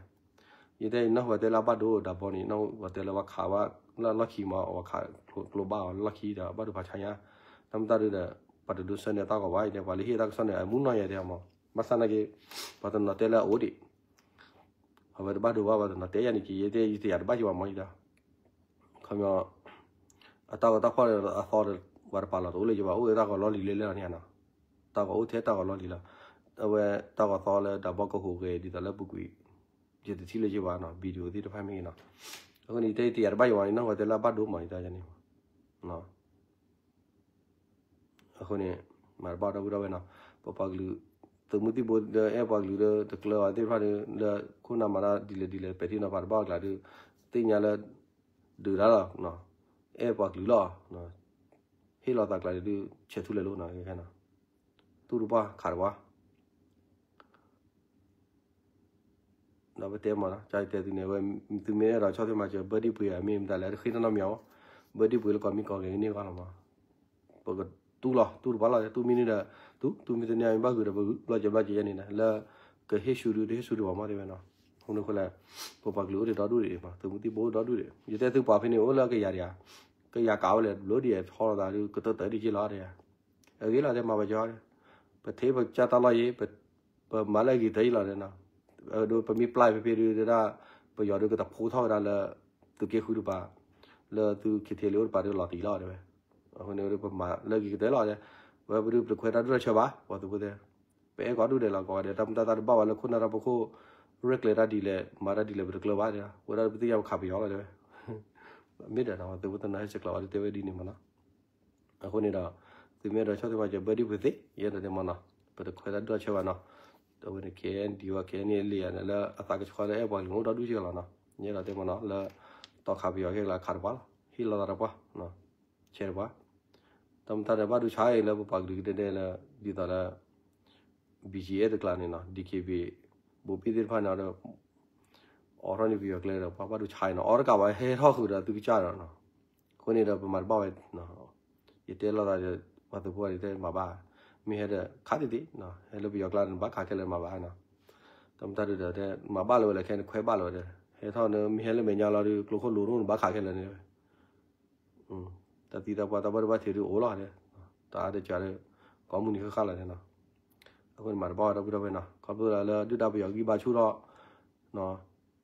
ယတဲယနၢ်ဟူဝဲတဲလၢအဘၣ်ဒိဒးဘီန့ၣ် နၢ်ဟူဝဲတဲလၢပှၤခးဘၣ်လၢလီၢ်ခံမး ပှၤခးကျိဘၣ်အီၤလၢလီၢ်ခံဒီး ဘၣ်ဒိဖးဆါညါ တၢ်မုၢ်တၢ်ဒုဒီး ပှၤတဒိဆၢန့ၢ်တၢ်ဂီၤဘၣ်အံၤတဲ ပှၤလၢဟ့ၣ်တၢ်ကစီၣ်န့ၣ် အမူနီၢ်ယဲတဲမး ဘၣ်ဆၣ်နာ်က့ ပှၤတနီၤတဲလၢအအိၣ်ဒံး အဝဲတဘၣ်ဒိဘၣ် ပှၤတနီၤတဲယၤန့ၣ်က့ ယတဲယတယာ်တဘၣ်ယံၤဘၣ်မးယံၤဒီး ခီပညီ အတၢ်ဂီၤတၢ်ဖီၣ်ဒီးအသီဒီး ပှၤတပာ်လီၤတအိၣ်လၢယဘၣ် အိၣ်ဒီးတၢ်ဂီၤလီၢ်လံၤလဲလဲၣ်လီၤန့ၣ်နီၤ တၢ်ဂီၤအိၣ်ထဲတၢ်ဂီၤလီၢ်လံၤလီၤ အဝဲတၢ်ဂီၤသီလၢဒးဘီကဟူးဂဲၤဒ်သိးလၢပူၤကွံာ် ယတထံၣ်လၢယဘၣ်နီၤ video သ့ၣ်တဖၣ်မ့ၢ်ဂ့ၤနီၤ အဃိန့ၣ် ယတဲယတယာ်တဘၣ်ယံၤဘၣ်န့ၣ် နၢ်ဟူဝဲတဲလၢအဘၣ်ဒိမးယံၤတၢ်ယၤန့ၣ် အဃိန့ၣ် မၤတဘၣ်ဒီပုၢ်ဒီဝဲၢ်နီၤ, ပပှၤကလုာ် သုးမုၢ်သံၣ်ဘိဒီးအဲၣ်ပှၤကလုာ်ဒီးတကျၢၤအီၤသ့ၣ်တဖၣ်ဒီး လၢခိၣ်နၢ်မၤတၢ်ဒ်လဲၣ်ဒ်လဲၣ် ပဲာ်ထံနီၤဖးတဘၣ်အကျါဒီး သ့ၣ်ညါလၢ ဒုးတၢ်လီၤ, အဲၣ်ပှၤကလုာ်လီၤ, ဟ့ၣ်လီၤသးကျါဒီး ဆဲးထူလဲၤလိနီၤ, တူၢ်တပှၢ်ခးတပှၢ် ဒီးပတဲမးနီၤ, ကတဲသုန့ၣ်ဝဲ သုမ့ၢ်အဲၣ်ဒိးဆီၣ်ထွဲမၤစၢၤ ဘၢၣ်ဒံၣ်ပှ့ၤအမ့ၢ်မတၤလဲၣ် တဃ့တနီတမံၤအီၤ, ဘၢၣ်ဒံၣ်ပှ့ၤလၢကီၢ်မံကီၢ်ဂ့ၤကန့ၢ်ဂီၢ်လီၤမး, ပကတူၢ်လီၤ တူၢ်တပှၢ်လီၤ တူၢ်မံန့ၣ်ဒီး တူၢ် တူၢ်မံတန့ၢ်အမ့ၢ်ဘၣ်ဂုာ်ဒီးပဂုာ် ဘျီကဲဘျီကဲယဲန့ၣ်ဒီး လၢ ကဟ့ၣ်ဆူၣ်ဒုးတဟ့ၣ်ဆူၣ်ဒုးဘၣ်မးတဲဝဲနီၤ, အဃိန့ၣ်ဃိလဲၣ် ပပှၤကလုာ်အိၣ်ဒံးဒီဒူၣ်ဒံးမး သုးမုၢ်သံၣ်ဘိအိၣ်ဒီဒူၣ်ဒံး ယတဲသုပှၤဖဲန့ၣ်အိၣ်လၢကယၤဒံးဧါ, ကယၤကးဝဲလဲၣ် ဘျိဒံးဟီလီၤသးဒုး ကတၢၢ်တၢၢ်ဒံးက့လီၤတဲ အဂ့ၤလီၤတဲမၤပကီဒီး ပထံၣ်ပကစၢ်တၢ်လီၢ်ယံၤ ပမၤလၢအဂ့ၤတၢၢ်ယံၤလီၤတဲနီၤ, ဒ်ပမ့ၢ်ပျၢ်ဖဲဖဲဒုးဒၣ် ပယီၤဒုးကတဖိထီၣ်ဝဲဒၣ်လၢ သုးက့ဃုတပၤ လၢသုး ခ့ထ့လ့ အိၣ်တပၤဒုးလီၤတံၢ်လီၤတဲဝဲ, အဃိန့ၣ်ဒုးပမၤလၢအဂ့ၤကတၢၢ်လီၤတဲ, ဝဲပဒုးပတခွဲးတၢ်ဒုၣ်တၢ်ဆၢဘၣ် ပှၤသုးဖိသ့ၣ်, ပအဲၣ်ကီးဒုၣ်ဒဲးလီၤ ကိးဂၤဒဲး တၢ်မုၢ်တၢ်သးတဘၣ်ဝဲလၢခိၣ်နၢ်တၢ်ဖီခိၣ် ရဲၣ်ကျဲၤတၢ်ဒ်လဲၣ် မၤတၢ်ဒ်လဲၣ် ပတကျၢၤဘၣ်တဲ, ဝဲဒၣ်ပသ့ၣ်ညါပခးပယီၤလီၤတဲဝဲ, မ့ၢ်ဒီးပှၤသုးဖိသ့ၣ်နီၤ ဟဲစဲးကျိးအီၤဒုးတဲဝဲဒ်န့ၣ်မးနီၤ အဃိန့ၣ်ဒီး သုမ့ၢ်အဲၣ်ဒိးဆီၣ်ထွဲမၤစၢၤ ဘၢၣ်ဒံၣ်ပှ့ၤသ့ ယအဲၣ်ဒိးတဲမးနီၤ, ပတခွဲးတၢ်ဒုၣ်တၢ်ဆၢဘၣ်နီၤ, အဝဲန့ၣ် ခဲအံၤဒံးဝဲ ခဲအံၤန့ၣ်လံဧါန့ၣ် လၢအသးကဆှီလၢအဲၣ်ပှၤကလုာ်အိၣ်ဒီဒူၣ်စ့ၢ်ကီးလီၤနီၤ, ယအဲၣ်ဒိးတဲမးနီၤ လၢ တီခးပယီၤခဲကလးခးတပှၢ်လီၤ ဟ့ၣ်လီၤသးတပှၢ် ဆဲးတပှၢ်, တၢ်မုၢ်တၢ်သးဘၣ်ဒိဆါအံၤလၢပပှၤကလုာ်ကဒဲကဒဲလၢ ဒ်သိးလၢ ဘံၣ်ကၠံၣ်အဲၣ်တကျါန့ၣ်နီၤ ဒံၣ်ကၠံၣ်ဘံၣ် ဘိးဘံၣ်သ့ၣ်တဖၣ်န့ၣ်ဒီး အိးထီၣ်န့ၢ်ပယီၤကျဲဒီး ပှၤဘၣ်ဒိဆါအံၤနီၤ အိးတကးဘၣ်ဟဲထီၣ်ဃုာ်ဒီးသုကစၢ်ဒီးနီၤ, အဃိန့ၣ်ဒီးပမၤတဘၣ်ဝဲ, ယတဲလိာ်သးဒီး ပှၤသုးဖိအံၤတဲမၤဘၣ်, မ့ၢ်ဟဲဒီးခးတံၢ်တံၢ်, ဟဲလၢပယီၤကျါန့ၣ် နဘၣ်ခးခဲလၢာ်မၤဘၣ်နီၤ, တၢ်မုၢ်တၢ်ဒုးဒီးတဲ မၤဘၣ်လၢၤဝဲလဲၣ်ခဲန့ၣ် ခွဲးဘၣ်လၢၤဝဲဒီး ဟဲထီၣ်န့ၣ် မ့ၢ်ဟဲလၢမဲာ်ညါလီၤဒီး ကျိခိၣ်လိၤဒိၣ်နဘၣ်ခးခဲလၢာ်န့ၣ် တၢ်သံတၢ်ပှၢ်တၢ်ဘၣ်ဒိဘၣ်ထံးဒုးအိၣ်လီၤ, တၢ်အါတကးဒီး ကိးမုၢ်နံၤဃၣ်ဃၣ်လီၤန့ၣ်နီၤ, အဃိန့ၣ်မၤတဘၣ်ဝဲဒီပုၢ်ဒီဝဲၢ်နီၤ ခီဖျိလၢဒုၣ်ဒါပယီၤဂံၢ်ဘါဆူၣ်ထီၣ်,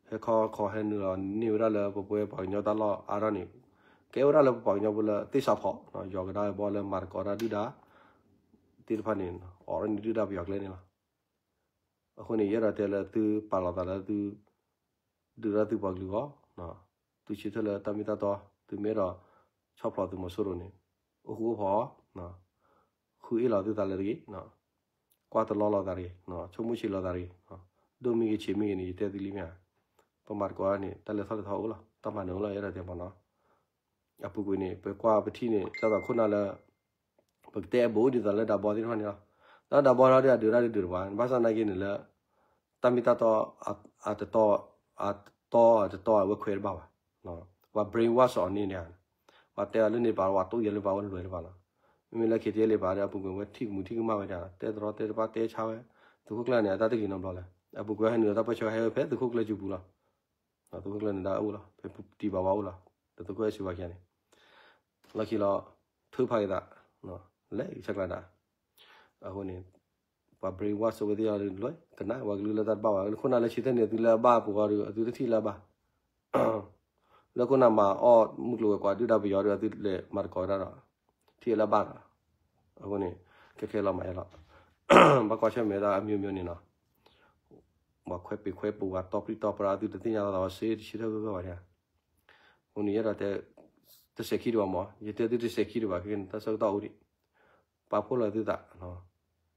ဟဲခီခီဟဲနုာ်လီၤန့ၢ်ဝဲဒၣ်လၢပပှၤပှၤကညီတၢ်လီၢ်အါထီၣ်န့ၣ်, ကဲဝဲဒၣ်လၢပပှၤကညီဖိလၢသ့ၣ်စးဖီး, ယီၤကဒါဘီလၢမၤသကိးတၢ်ဒုၣ်ဒါ သ့ၣ်တဖၣ်န့ၣ် အိးထီၣ်န့ၢ်ဒုၣ်ဒါပယီၤကျဲန့ၣ်လီၤ. အဃိန့ၣ် ယအဲၣ်ဒိးတဲလၢသုပာ်လီၤသးလၢသု ဒုးတၢ်သုပှၤကလုာ်အဂီၢ်, သုဆၢထၢၣ်လၢတၢ်မ့ၢ်တၢ်တီ, သုမ့ၢ်အဲၣ်ဒိးဆီၣ်ဖျိးသုးမီၤစိရိၤန့ၣ် အိၣ်ဃူအိၣ်ဖိး, ဃုအ့ၣ်လီၤသုသးလၢတဂ့ၤ, ကွၢ်တလီလီၤသးတဂ့ၤ, ဆိကမိၣ်ဆံးလီၤသးတဂ့ၤ, ဒိၣ်မ့ၢ်ဂ့ၤဆံးမ့ၢ်ဂ့ၤန့ၣ် ယတဲသုလံမ့ၢ်ဧါ, ပမၤသကိးန့ၣ် တၢ်လဲၤထီၣ်လဲၤထီအိၣ်လီၤ, တၢ်မၤနၢၤအိၣ်လီၤ ယအဲၣ်ဒိးတဲမးနီၤ. အပူၤကွံာ်န့ၣ် ပကွၢ်ပထံၣ်န့ၣ် ဒ်သိးခိၣ်နၢ်လၢ ပကတဲအဘူးဒ်သိးလၢဒးဘီသ့ၣ်တဖၣ်န့ၣ်လီၤ. ဒီးဒးဘီဒီးအဒုးတၢ်ဒုးတဘၣ် ဘၣ်ဆၣ်နာ်က့န့ၣ်လၢ တၢ်မ့ၢ်တၢ်တီ အတတီ အတတီအတတီအဝဲခွဲးတဘၣ်ဘၣ်. ပှၤ brainwash အီၤန့ၣ်န့ၣ် ပှၤတဲအီၤလၢန့ၣ်ပာ် ပှၤတိၢ်ယဲလၢပာ်ဝဲလွဲၢ်တဘၣ်လီၤ. မ့မ့ၢ်လၢ ခ့တ့လ့ၣ် ပာ်ဒီး အပူၤကွံာ်ဝဲထံၣ်ကမူၤထံၣ်ကမၣ်ဝဲဒၣ် တဲတရီတဲတပါတဲဆါဝဲ သုးခိၣ်ကျၢၢ်န့ၣ် အတၢ်တဂ့ၤနီတဘျီလဲၣ်. အပူၤကွံာ်ဟဲနုာ်လီၤတၢ်ပၢဆှၢဟဲဝဲဖဲသုးခိၣ်ကျၢၢ်စုပူၤလီၤ. သုးခိၣ်ကျၢၢ်န့ၣ်ဒၣ်အိၣ်လီၤ ဖဲတံၤဘၣ်ဝါအိၣ်လီၤ. ဒီးသုးခိၣ်အဲၣ်စူၤဘၣ်ခံဂၤန့ၣ် လီၢ်ခံလီၤ ထုးဖးက့ၤသး လဲၤဆဲးကျိးဒၣ်. အဃိန့ၣ် ပှၤ brainwash ဝဲသ့ၣ်အီၤဒုးလွဲၢ်ကနၣ် ပှၤကလုာ်လၢတၢ်တဘၣ်ဘၣ် လၢခိၣ်နၢ်လၢဆံးထၢၣ်န့ၣ် အသုလၢအဘၣ်အပူၤဃီဒီး အသုတထံၣ်လၢအဘၣ် လၢခိၣ်နၢ်မၤအီၣ်မုၢ်ကျိၤဝဲၤကွာ်ဒုၣ်ဒါပယီၤဒီး အသုလဲၤမၤသကိးဝဲဒၣ်ဒီး ထံၣ်လၢအဘၣ်ဒီး အဃိန့ၣ် ခဲခဲလီၤမးယဲလီၤ. ဘၣ်ကွၢ်ဆၢၣ်မဲာ်တၢ်အမျိုးမျိုးန့ၣ်နီၤ ပှၤခွဲးပ့ၤခွဲးပူၤ ပှၤတီပရံၣ်တီပရါအသုတသ့ၣ်ညါလီၤသးဝဲစ့တဆံထၢၣ်ဂၢၢ်ဂၢၢ်ဘၣ်န့ၣ် အဃိန့ၣ် ယအဲၣ်ဒိးတဲ တစဲးခံတဘၣ်မး ယတဲသုတစဲးခံတဘၣ် ခဲကနံၣ်တၢ်ဆၢကတီၢ်အိၣ်ဒံး ပာ်ဖှိၣ်လီၤသုသး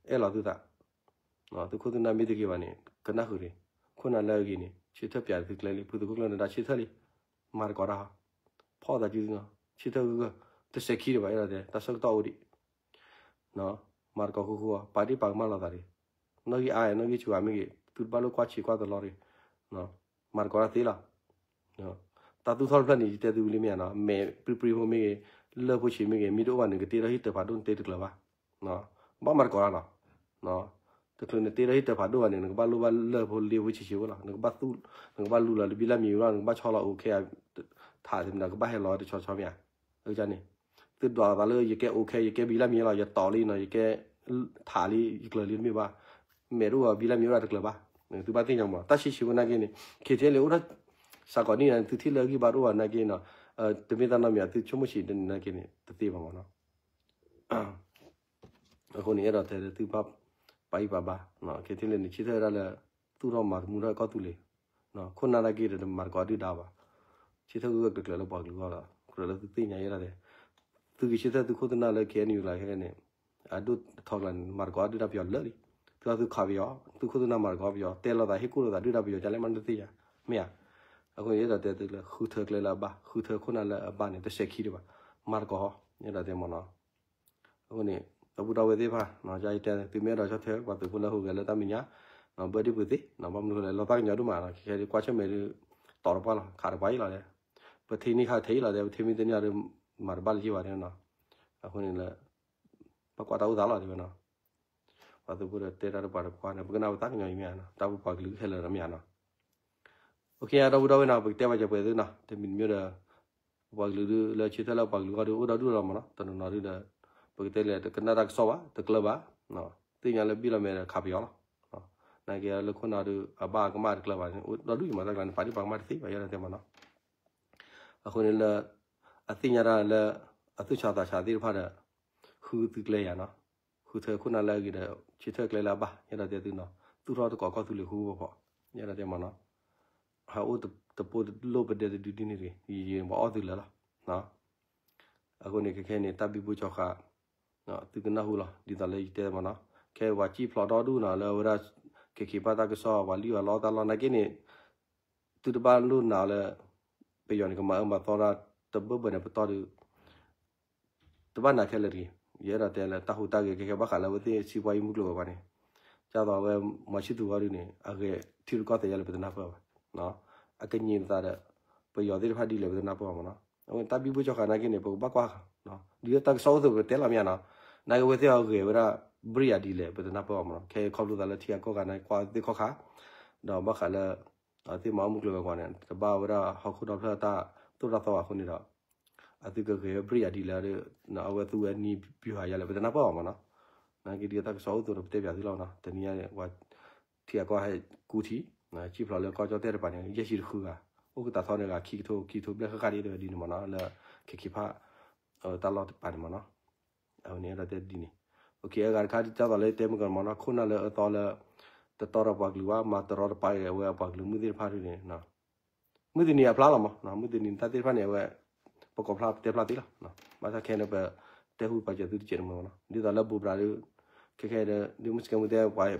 အဲၣ်လီၤသုသး သုးခိၣ်သုးနၢ်မ့ၢ်တဂ့ၤဘၣ်န့ၣ် ကနၣ်ဃုာ်တဂ့ၤ ခိၣ်နၢ်လၢအဂ့ၤန့ၣ် ဆၢထၢၣ်ပၠးသုကျဲလံ ဖုသုးခိၣ်ကျၢၢ်နဒါဆၢထၢၣ်လံ မၤသကိးတၢ် ဖီၣ်သးစုသုနီၤ ဆၢထၢၣ်ဂၢၢ်ဂၢၢ် တစဲးခံတဘၣ် အဲၣ်ဒိးတဲ တၢ်ဆၢကတီၢ်အိၣ်ဒံး မၤသကိးဃူဃူအီၤ ပာ်ဒ့ၣ်ပာ်ကမၣ်လိာ်သးတဂ့ၤ နီၣ်ဂံၢ်အါနီၣ်ဂံၢ်ဆူးဂၤမ့ၢ်ဂ့ၤ သုတဘၣ်လိၣ်ကွၢ်ဆံးကွၢ်တလီတဂ့ၤ မၤသကိးတၢ်သ့လီၤ တၢ်သူၣ်ထီၣ်တဖျၢၣ်န့ၣ် ယတဲသုဝံၤလံမ့ၢ်ဧါနီၤ မဲာ်ပြံပြံဖိမ့ၢ်ဂ့ၤ လၢၢ်ဖိဆံးမ့ၢ်ဂ့ၤ မ့ၢ်တအိၣ်ဘၣ်န့ၣ် ကတ့ထီၣ်ဟံၣ်တၢၤဖးဒိၣ်န့ၣ်တ့တကျၢၤဘၣ် ဘၣ်မၤသကိးတၢ်လီၤ တချုးနတ့ထီၣ်ဟံၣ်တၢၤဖးဒိၣ်ဘၣ်န့ၣ် နကဘၣ်လိၣ်ဘၣ်လၢၢ်ဖိလ့ဖိဆံးဆံးဖိလီၤ နကဘၣ်သူၣ် နကဘၣ်လူလီၤလၢဘံလၢ်မံၤလီၤ နကဘၣ်ဆီလီၤအိၣ်ခဲ ထးသ့ၣ်မနုၤ ကဘၣ်ဟဲလီၤတဆီဆီမ့ၢ်ဧါ အန့ၣ် သုဒွးသးလၢယကဲအိၣ်ခဲ ယကဲဘံလၢမံၤလီၤ ယတီၤလံနီၤ ယကဲ ထးလံ ယကျၢၤလံတမ့ၢ်ဘၣ် မဲာ်တအိၣ်ဘံလၢမံၤအိၣ်ဒၣ်တကျၢၤဘၣ် သုဘၣ်သ့ၣ်ညါမး တၢ်ဆံးဆံးဖိနာ်က့န့ၣ် ခ့ထံလ့ၣ်အိၣ်ထီၣ် စးကီးနံၣ်န့ၣ် သုထံၣ်လၢအဂံၢ်ဘါတအိၣ်ဘၣ်နာ်က့နီၤ တမ့ၢ်တၢ်နီတမံၤ သုဆိကမိၣ်ဆံးနာ်က့န့ၣ် တသ့ဘၣ်မးနီၤ အဃိန့ၣ် အဲၣ်ဒိးတဲသုဘၣ်ပာ်ဂံၢ်ပာ်ဘါ ခ့ထံလ့ၣ်န့ၣ် ဆၢထၢၣ်ဝဲဒၣ်လၢ သူၣ်ထီၣ်မၤသမူထီၣ်ကီၢ်သူလ့ၤ ခိၣ်နၢ်နာ်က့ဒီး တမၤသကိးဒုၣ်ဒါဘၣ် ဆၢထၢၣ်ဂၢၢ်ဂၢၢ်ကျၢၤကျၢၤလၢပှၤကလုာ်အဂီၢ်လီၤ ကြၢးလၢသုသ့ၣ်ညါယဲဒၣ်တဲ သုကဆၢထၢၣ်သုခိၣ်သုနၢ်လၢ K N U လၢခဲန့ၣ် အဒိၣ်ထီကျါန့ၣ် မၤသကိးဒုၣ်ဒါပယီၤလၢာ်လံ. သုအသုခးပယီၤ သုခိၣ်သုနၢ်မၤသကိးပယီၤ တဲလိာ်သးဟ့ၣ်ကူၣ်လိာ်သးဒုၣ်ဒါပယီၤ ကလဲၣ်မးတသ့ယၤ မ့ၢ်ဧါ. အဃိန့ၣ် ယအဲၣ်ဒိးတဲသုလၢ ဃုထၢကျဲလၢအဘၣ် ဃုထၢခိၣ်နၢ်လၢအဘၣ်န့ၣ် တစဲးခံဒံးဘၣ် မၤသကိး ယအဲၣ်ဒိးတဲမ့ၢ်နီၤ. အဃိန့ၣ် ဒီပုၢ်ဒီဝဲၢ်သ့ၣ်တဖၣ် ယတဲ သုမ့ၢ်အဲၣ်ဒိးဆီၣ်ထွဲပှၤသုးဖိလၢဟူးဂဲၤလၢတၢ်မဲာ်ညါ ဘၢဒံးပူၤသ့ ဘၣ်မနုၤဃိလဲၣ် လီၤသးကညီၤဒိၣ်မးနီၤ ခဲခဲဒ်ကွၢ်ဆၢၣ်မဲာ်ဒ် တီၤတပှၢ်လီၤ ခးတပှၢ်အံၤလီၤဒီး ပထံၣ်န့ၢ်ခါထဲအံၤလီၤဒီး ပထံၣ်မ့ၢ်တန့ၢ်ဒီး မၤတဘၣ်လၢၤဘၣ်ဒီးနီၤ. အဃိန့ၣ်လၢ ဘၣ်ကွၢ်တၢ်အိၣ်သးလီၤဒ်ဝဲနီၤ. ပှၤသုးဖိဒီးတဲတၢ်ဒီးပှၤတပှၢ်န့ၣ် ပကနၣ်ပသးကညီၤအံၤမ့ၢ်ဧါနီၤ တၢ်ပပှၤကလုာ်ခဲလၢာ်ဒီးမ့ၢ်ဧါနီၤ. အိၣ်ခ့ ဒီပုၢ်ဒီဝဲၢ်နီၤ ပကတဲဘၣ်စၢၤပှဲၤသုနီၤ တမံၤတမံၤဒီး ပပှၤကလုာ်ဒုးလၢဆၢထၢၣ်လၢပှၤကလုာ်ဂီၢ်ဒုး အိၣ်ဒီဒူၣ်လီၤမ့ၢ်နီၤ တနီၤနီၤဒုးဒီး ပကတဲလဲၣ် တကနၣ်တၢ်ကစီၣ်ဘၣ် တကျၢၤဘၣ် သ့ၣ်ညါလၢဘံၣ်လီၤမဲာ်ဒီးခးပယီၤလီၤ. နာ်က့လၢခိၣ်နၢ်ဒုး အဘၣ်အကမၣ်တကျၢၤဘၣ်န့ၣ် အိၣ်ဒီဒူၣ်ယမၤတၢ်ကျါန့ၣ် ပာ်ဒံးပှၤကမၣ်တသ့ဘၣ် ယအဲၣ်ဒိးတဲမ့ၢ်နီၤ. အဃိန့ၣ်လၢ အသ့ၣ်ညါတၢ်လၢ အသူၣ်ဆးသးဆးသ့ၣ်တဖၣ်ဒီး ဃုသုကျဲယၤနီၤ ဃုထၢခိၣ်နၢ်လၢအဂ့ၤဒီး ဆၢထၢၣ်ကျဲလၢအဘၣ် ယအဲၣ်ဒိးတဲသုနီၤ သူၣ်ထီၣ်သကိးကီၢ်သူလ့ၤဃူဖိး ယအဲၣ်ဒိးတဲမ့ၢ်နီၤ. ဟဲအိၣ်တပိၢ်တလိၣ်ပဒဲတဒုဒ်န့ၣ်တဂ့ၤ ယယဘၣ်အီၣ်သုလၢာ်လီၤ. အဃိန့ၣ် ခဲခဲန့ၣ် တၢ်ဘံဘူကၠီဃာ် သုကနၢ်ဟူလီၤ ဒ်သိးလၢယတဲမ့ၢ်နီၤ ခဲပှၤစံၣ်ဖျိးဒီဒူၣ်နီၤ လၢအဝဲဒၣ် က့ၤခံးပၢ်တၢ်ကစီၣ် ပှၤလံၣ်အီၤလီတၢ်လီၢ်နာ်က့န့ၣ် သုတဘၣ်လိၣ်နာ်လၢ ပယီၤန့ၣ် ကမၤအၢမၤသီတၢ်တဘၢဘၢန့ၣ် ပတီၢ်ဒုး တဘၣ်နာ်ခဲလၢာ်တဂ့ၤ ယအဲၣ်ဒိးတဲလၢတၢ်ဟူးတၢ်ဂဲၤခဲခဲဘၣ်ဃးလၢအဝဲသ့ၣ်စံးပှၤယံၤမုၢ်ကျိၤဝဲၤကွာ်န့ၣ် ဒ်သိးအဝဲမၤဆံသူးဂီၢ်ဒုးန့ၣ် အဂဲၤထံရူၢ်ကီၢ်သဲးယါလၢပတနၢ်ပၢၢ်ဘၣ် အကညံၤပသးဒီး ပယီၤသ့ၣ်တဖၣ်ဒ်လဲၣ်ပတနၢ်ပၢၢ်ဘၣ်မ့ၢ်နီၤ အဝဲတၢ်ဘံဘူကၠီဃာ်နာ်က့န့ၣ် ပကဘၣ်ကွၢ်ဃာ် ဒ်တၢ်ကစီၣ်အိၣ်သိးပတဲလီၤမ့ၢ်ဧါနီၤ နာ်က့အဝဲသ့ၣ်အဂဲၤဝဲဒၣ် ဘြံၣ်ယၤဒ်လဲၣ် ပတနၢ်ပၢၢ်ဘၣ်မ့ၢ်နီၤ ခဲအံၤခီဖျိသးလၢထံဂၤကီၢ်ဂၤန့ၣ် ကွၢ်သ့ၣ်ခီၣ်ခါ ဒီးဘၣ်ဃးလၢ အသ့ၣ်မၤအီၣ်မုၢ်ကျိၤဝဲၤကွာ်န့ၣ် တဘၣ်ဝဲဒၣ်ဟီၣ်ခိၣ်ဒီဖျၢၣ်တၢ်သိၣ်တၢ်သီဘၣ်အဃိန့ၣ်ဒီး အသုကဂဲၤဝဲဘြံၣ်ယၤဒ်လဲၣ်ဒီး အဝဲသူဝဲနံၤပျူၤဟးယါလဲၣ် ပတနၢ်ပၢၢ်ဘၣ်မ့ၢ်နီၤ နာ်က့ဒ်တၢ်ကစီၣ်အိၣ်သိးဒီးပတဲပၠးသုလီၤနီၤ တနံၤညါန့ၣ် ပှၤထံဂၤကီၢ်ဂၤဟဲကူထံ စံၣ်ဖျိးလၢကီၢ်ကၠီၣ်တဲၣ်တပၤန့ၣ် ယဲၢ်ဆံတဃုဂၤ အိၣ်ကတၢ်သီန့ၣ်ဂၤခံကထိ ခံကထိဘျဲၣ်ဃၣ်ဃၣ်ဒ်ဒီးဒ်န့ၣ်မ့ၢ်နီၤ လၢခဲက့ၤဖး တၢ်လီၢ်တပၤန့ၣ်မ့ၢ်နီၤ အဝဲန့ၣ်အဲၣ်ဒိးတဲဒ်န့ၣ် အဂၤတခါဒ်တၢ်သိးလၢတဲမုၢ်ကီၢ်မ့ၢ်နီၤ ခိၣ်နၢ်လၢအသီလၢ တတီဒီးပှၤကလုာ်ဘၣ် မၤတရီတပါအဝဲအပှၤကလုာ်မုၢ်သ့ၣ်တဖၣ်ဒ်န့ၣ် မုၢ်တနံၤအဖျါလီၤမ့ၢ် မုၢ်တနံၤတၢ်သ့ၣ်တဖၣ်န့ၣ် အဝဲ ပကိးဖျါပတဲဖျါသ့လီၤ ဘၣ်ဆၣ်ခဲန့ၣ် ပတဲဟူပာ်စၢၤသုတကဲးတမံၤမ့ၢ်နီၤ ဒ်သိးလၢဘူးပြးဒ် ခဲခဲဒီး ဒ်မုၢ်စကဲမုၢ်တဲပှၤ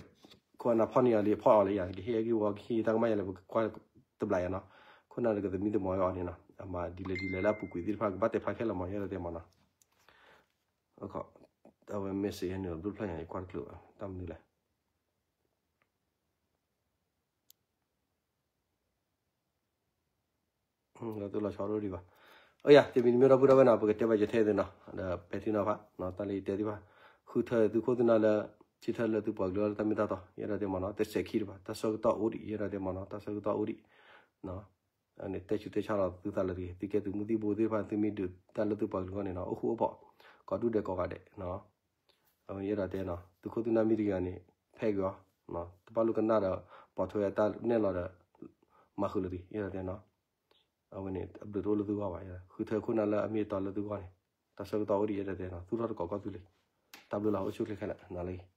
ခိၣ်အနၢ်ဖီၣ်န့ၢ်အီၤလံ ဖီၣ်အီၤလံယၤ ကဟ့ၣ်အဂံၢ်ဝီ ကဟ့ၣ်တၢ်ကမၣ်ယၤလၢ ပကွၢ်တဘျးယၤနီၤ ခိၣ်နၢ်လၢကသမံသမိးအီၤန့ၣ်နီၤ အမၤဒ်လဲၣ်ဒ်လဲၣ်လၢအပူၤကွံာ်သ့ၣ်တဖၣ် ကဘၣ်တဲဖျါခဲလၢာ်မ့ၢ် ယဲဒၣ်တဲမ့ၢ်နီၤ အဝဲ message ဟဲနုာ်လီၤဒိၣ်တဖျၢၣ်ညါ ယကွၢ်တကျၢၤဘၣ် တၢ်မနုၤလဲၣ် လီၤတိၢ်လီၤဆီဒိၣ်ဒံးဘၣ် အယၤ တမံၤတမံၤဒီပုၢ်ဒီဝဲၢ်နီၤ ပကတဲဘၣ်ယထဲသိးနီၤ ဒီးပဲာ်ထံနီၤဖး တၢ်လၢယတဲသ့ၣ်တဖၣ် ဃုထၢသုးခိၣ်သုးနၢ်လၢ ဆၢထၢၣ်လၢသုပှၤကလုာ်လၢတၢ်မ့ၢ်တၢ်တီ ယဲဒၣ်တဲမ့ၢ်နီၤ တစဲးခံဒံးဘၣ် တၢ်ဆၢကတီၢ်အိၣ်ဒံး ယဲဒၣ်တဲမ့ၢ်နီၤ တၢ်ဆၢကတီၢ်အိၣ်ဒံး တဲဆူးတဲဆါလီၤသုသးလၢတဂ့ၤ သုကဲသုးမုၢ်သံၣ်ဘိသ့ၣ်တဖၣ် သုမ့ၢ်ဒုးတၢ်လၢသုပှၤကလုာ်အဂီၢ်န့ၣ်နီၤ အိၣ်ဃူအိၣ်ဖိး ကိးဒူၣ်ဒဲးကိးဂၤဒဲး အဝဲယဲဒၣ်တဲနီၤ သုးခိၣ်သုးနၢ်မ့ၢ်တဂ့ၤအီၤန့ၣ် ဖဲဂ့ၤအီၤ တဘၣ်လိၣ်ကနၣ်ဒီး ပိာ်ထွဲတၢ်နဲၣ်လီၤဒီး မၤဃုာ်လၢတဂ့ၤ ယဲဒၣ်တဲနီၤ အဝဲန့ၣ် အဘျုးတအိၣ်လၢသုဂီၢ်ဘၣ် ဃုထၢခိၣ်နၢ်လၢအမ့ၢ်အတီလၢသုဂီၢ်န့ၣ် တၢ်ဆၢကတီၢ်အိၣ်ဒံး ယဲဒၣ်တဲနီၤ သူၣ်ထီၣ်သကိးကီၢ်သူလ့ၤ တၢ်ဘျုးလီၤ အိၣ်ဆူၣ်ချ့ခဲလၢာ် နၤလၢအဂ့ၤ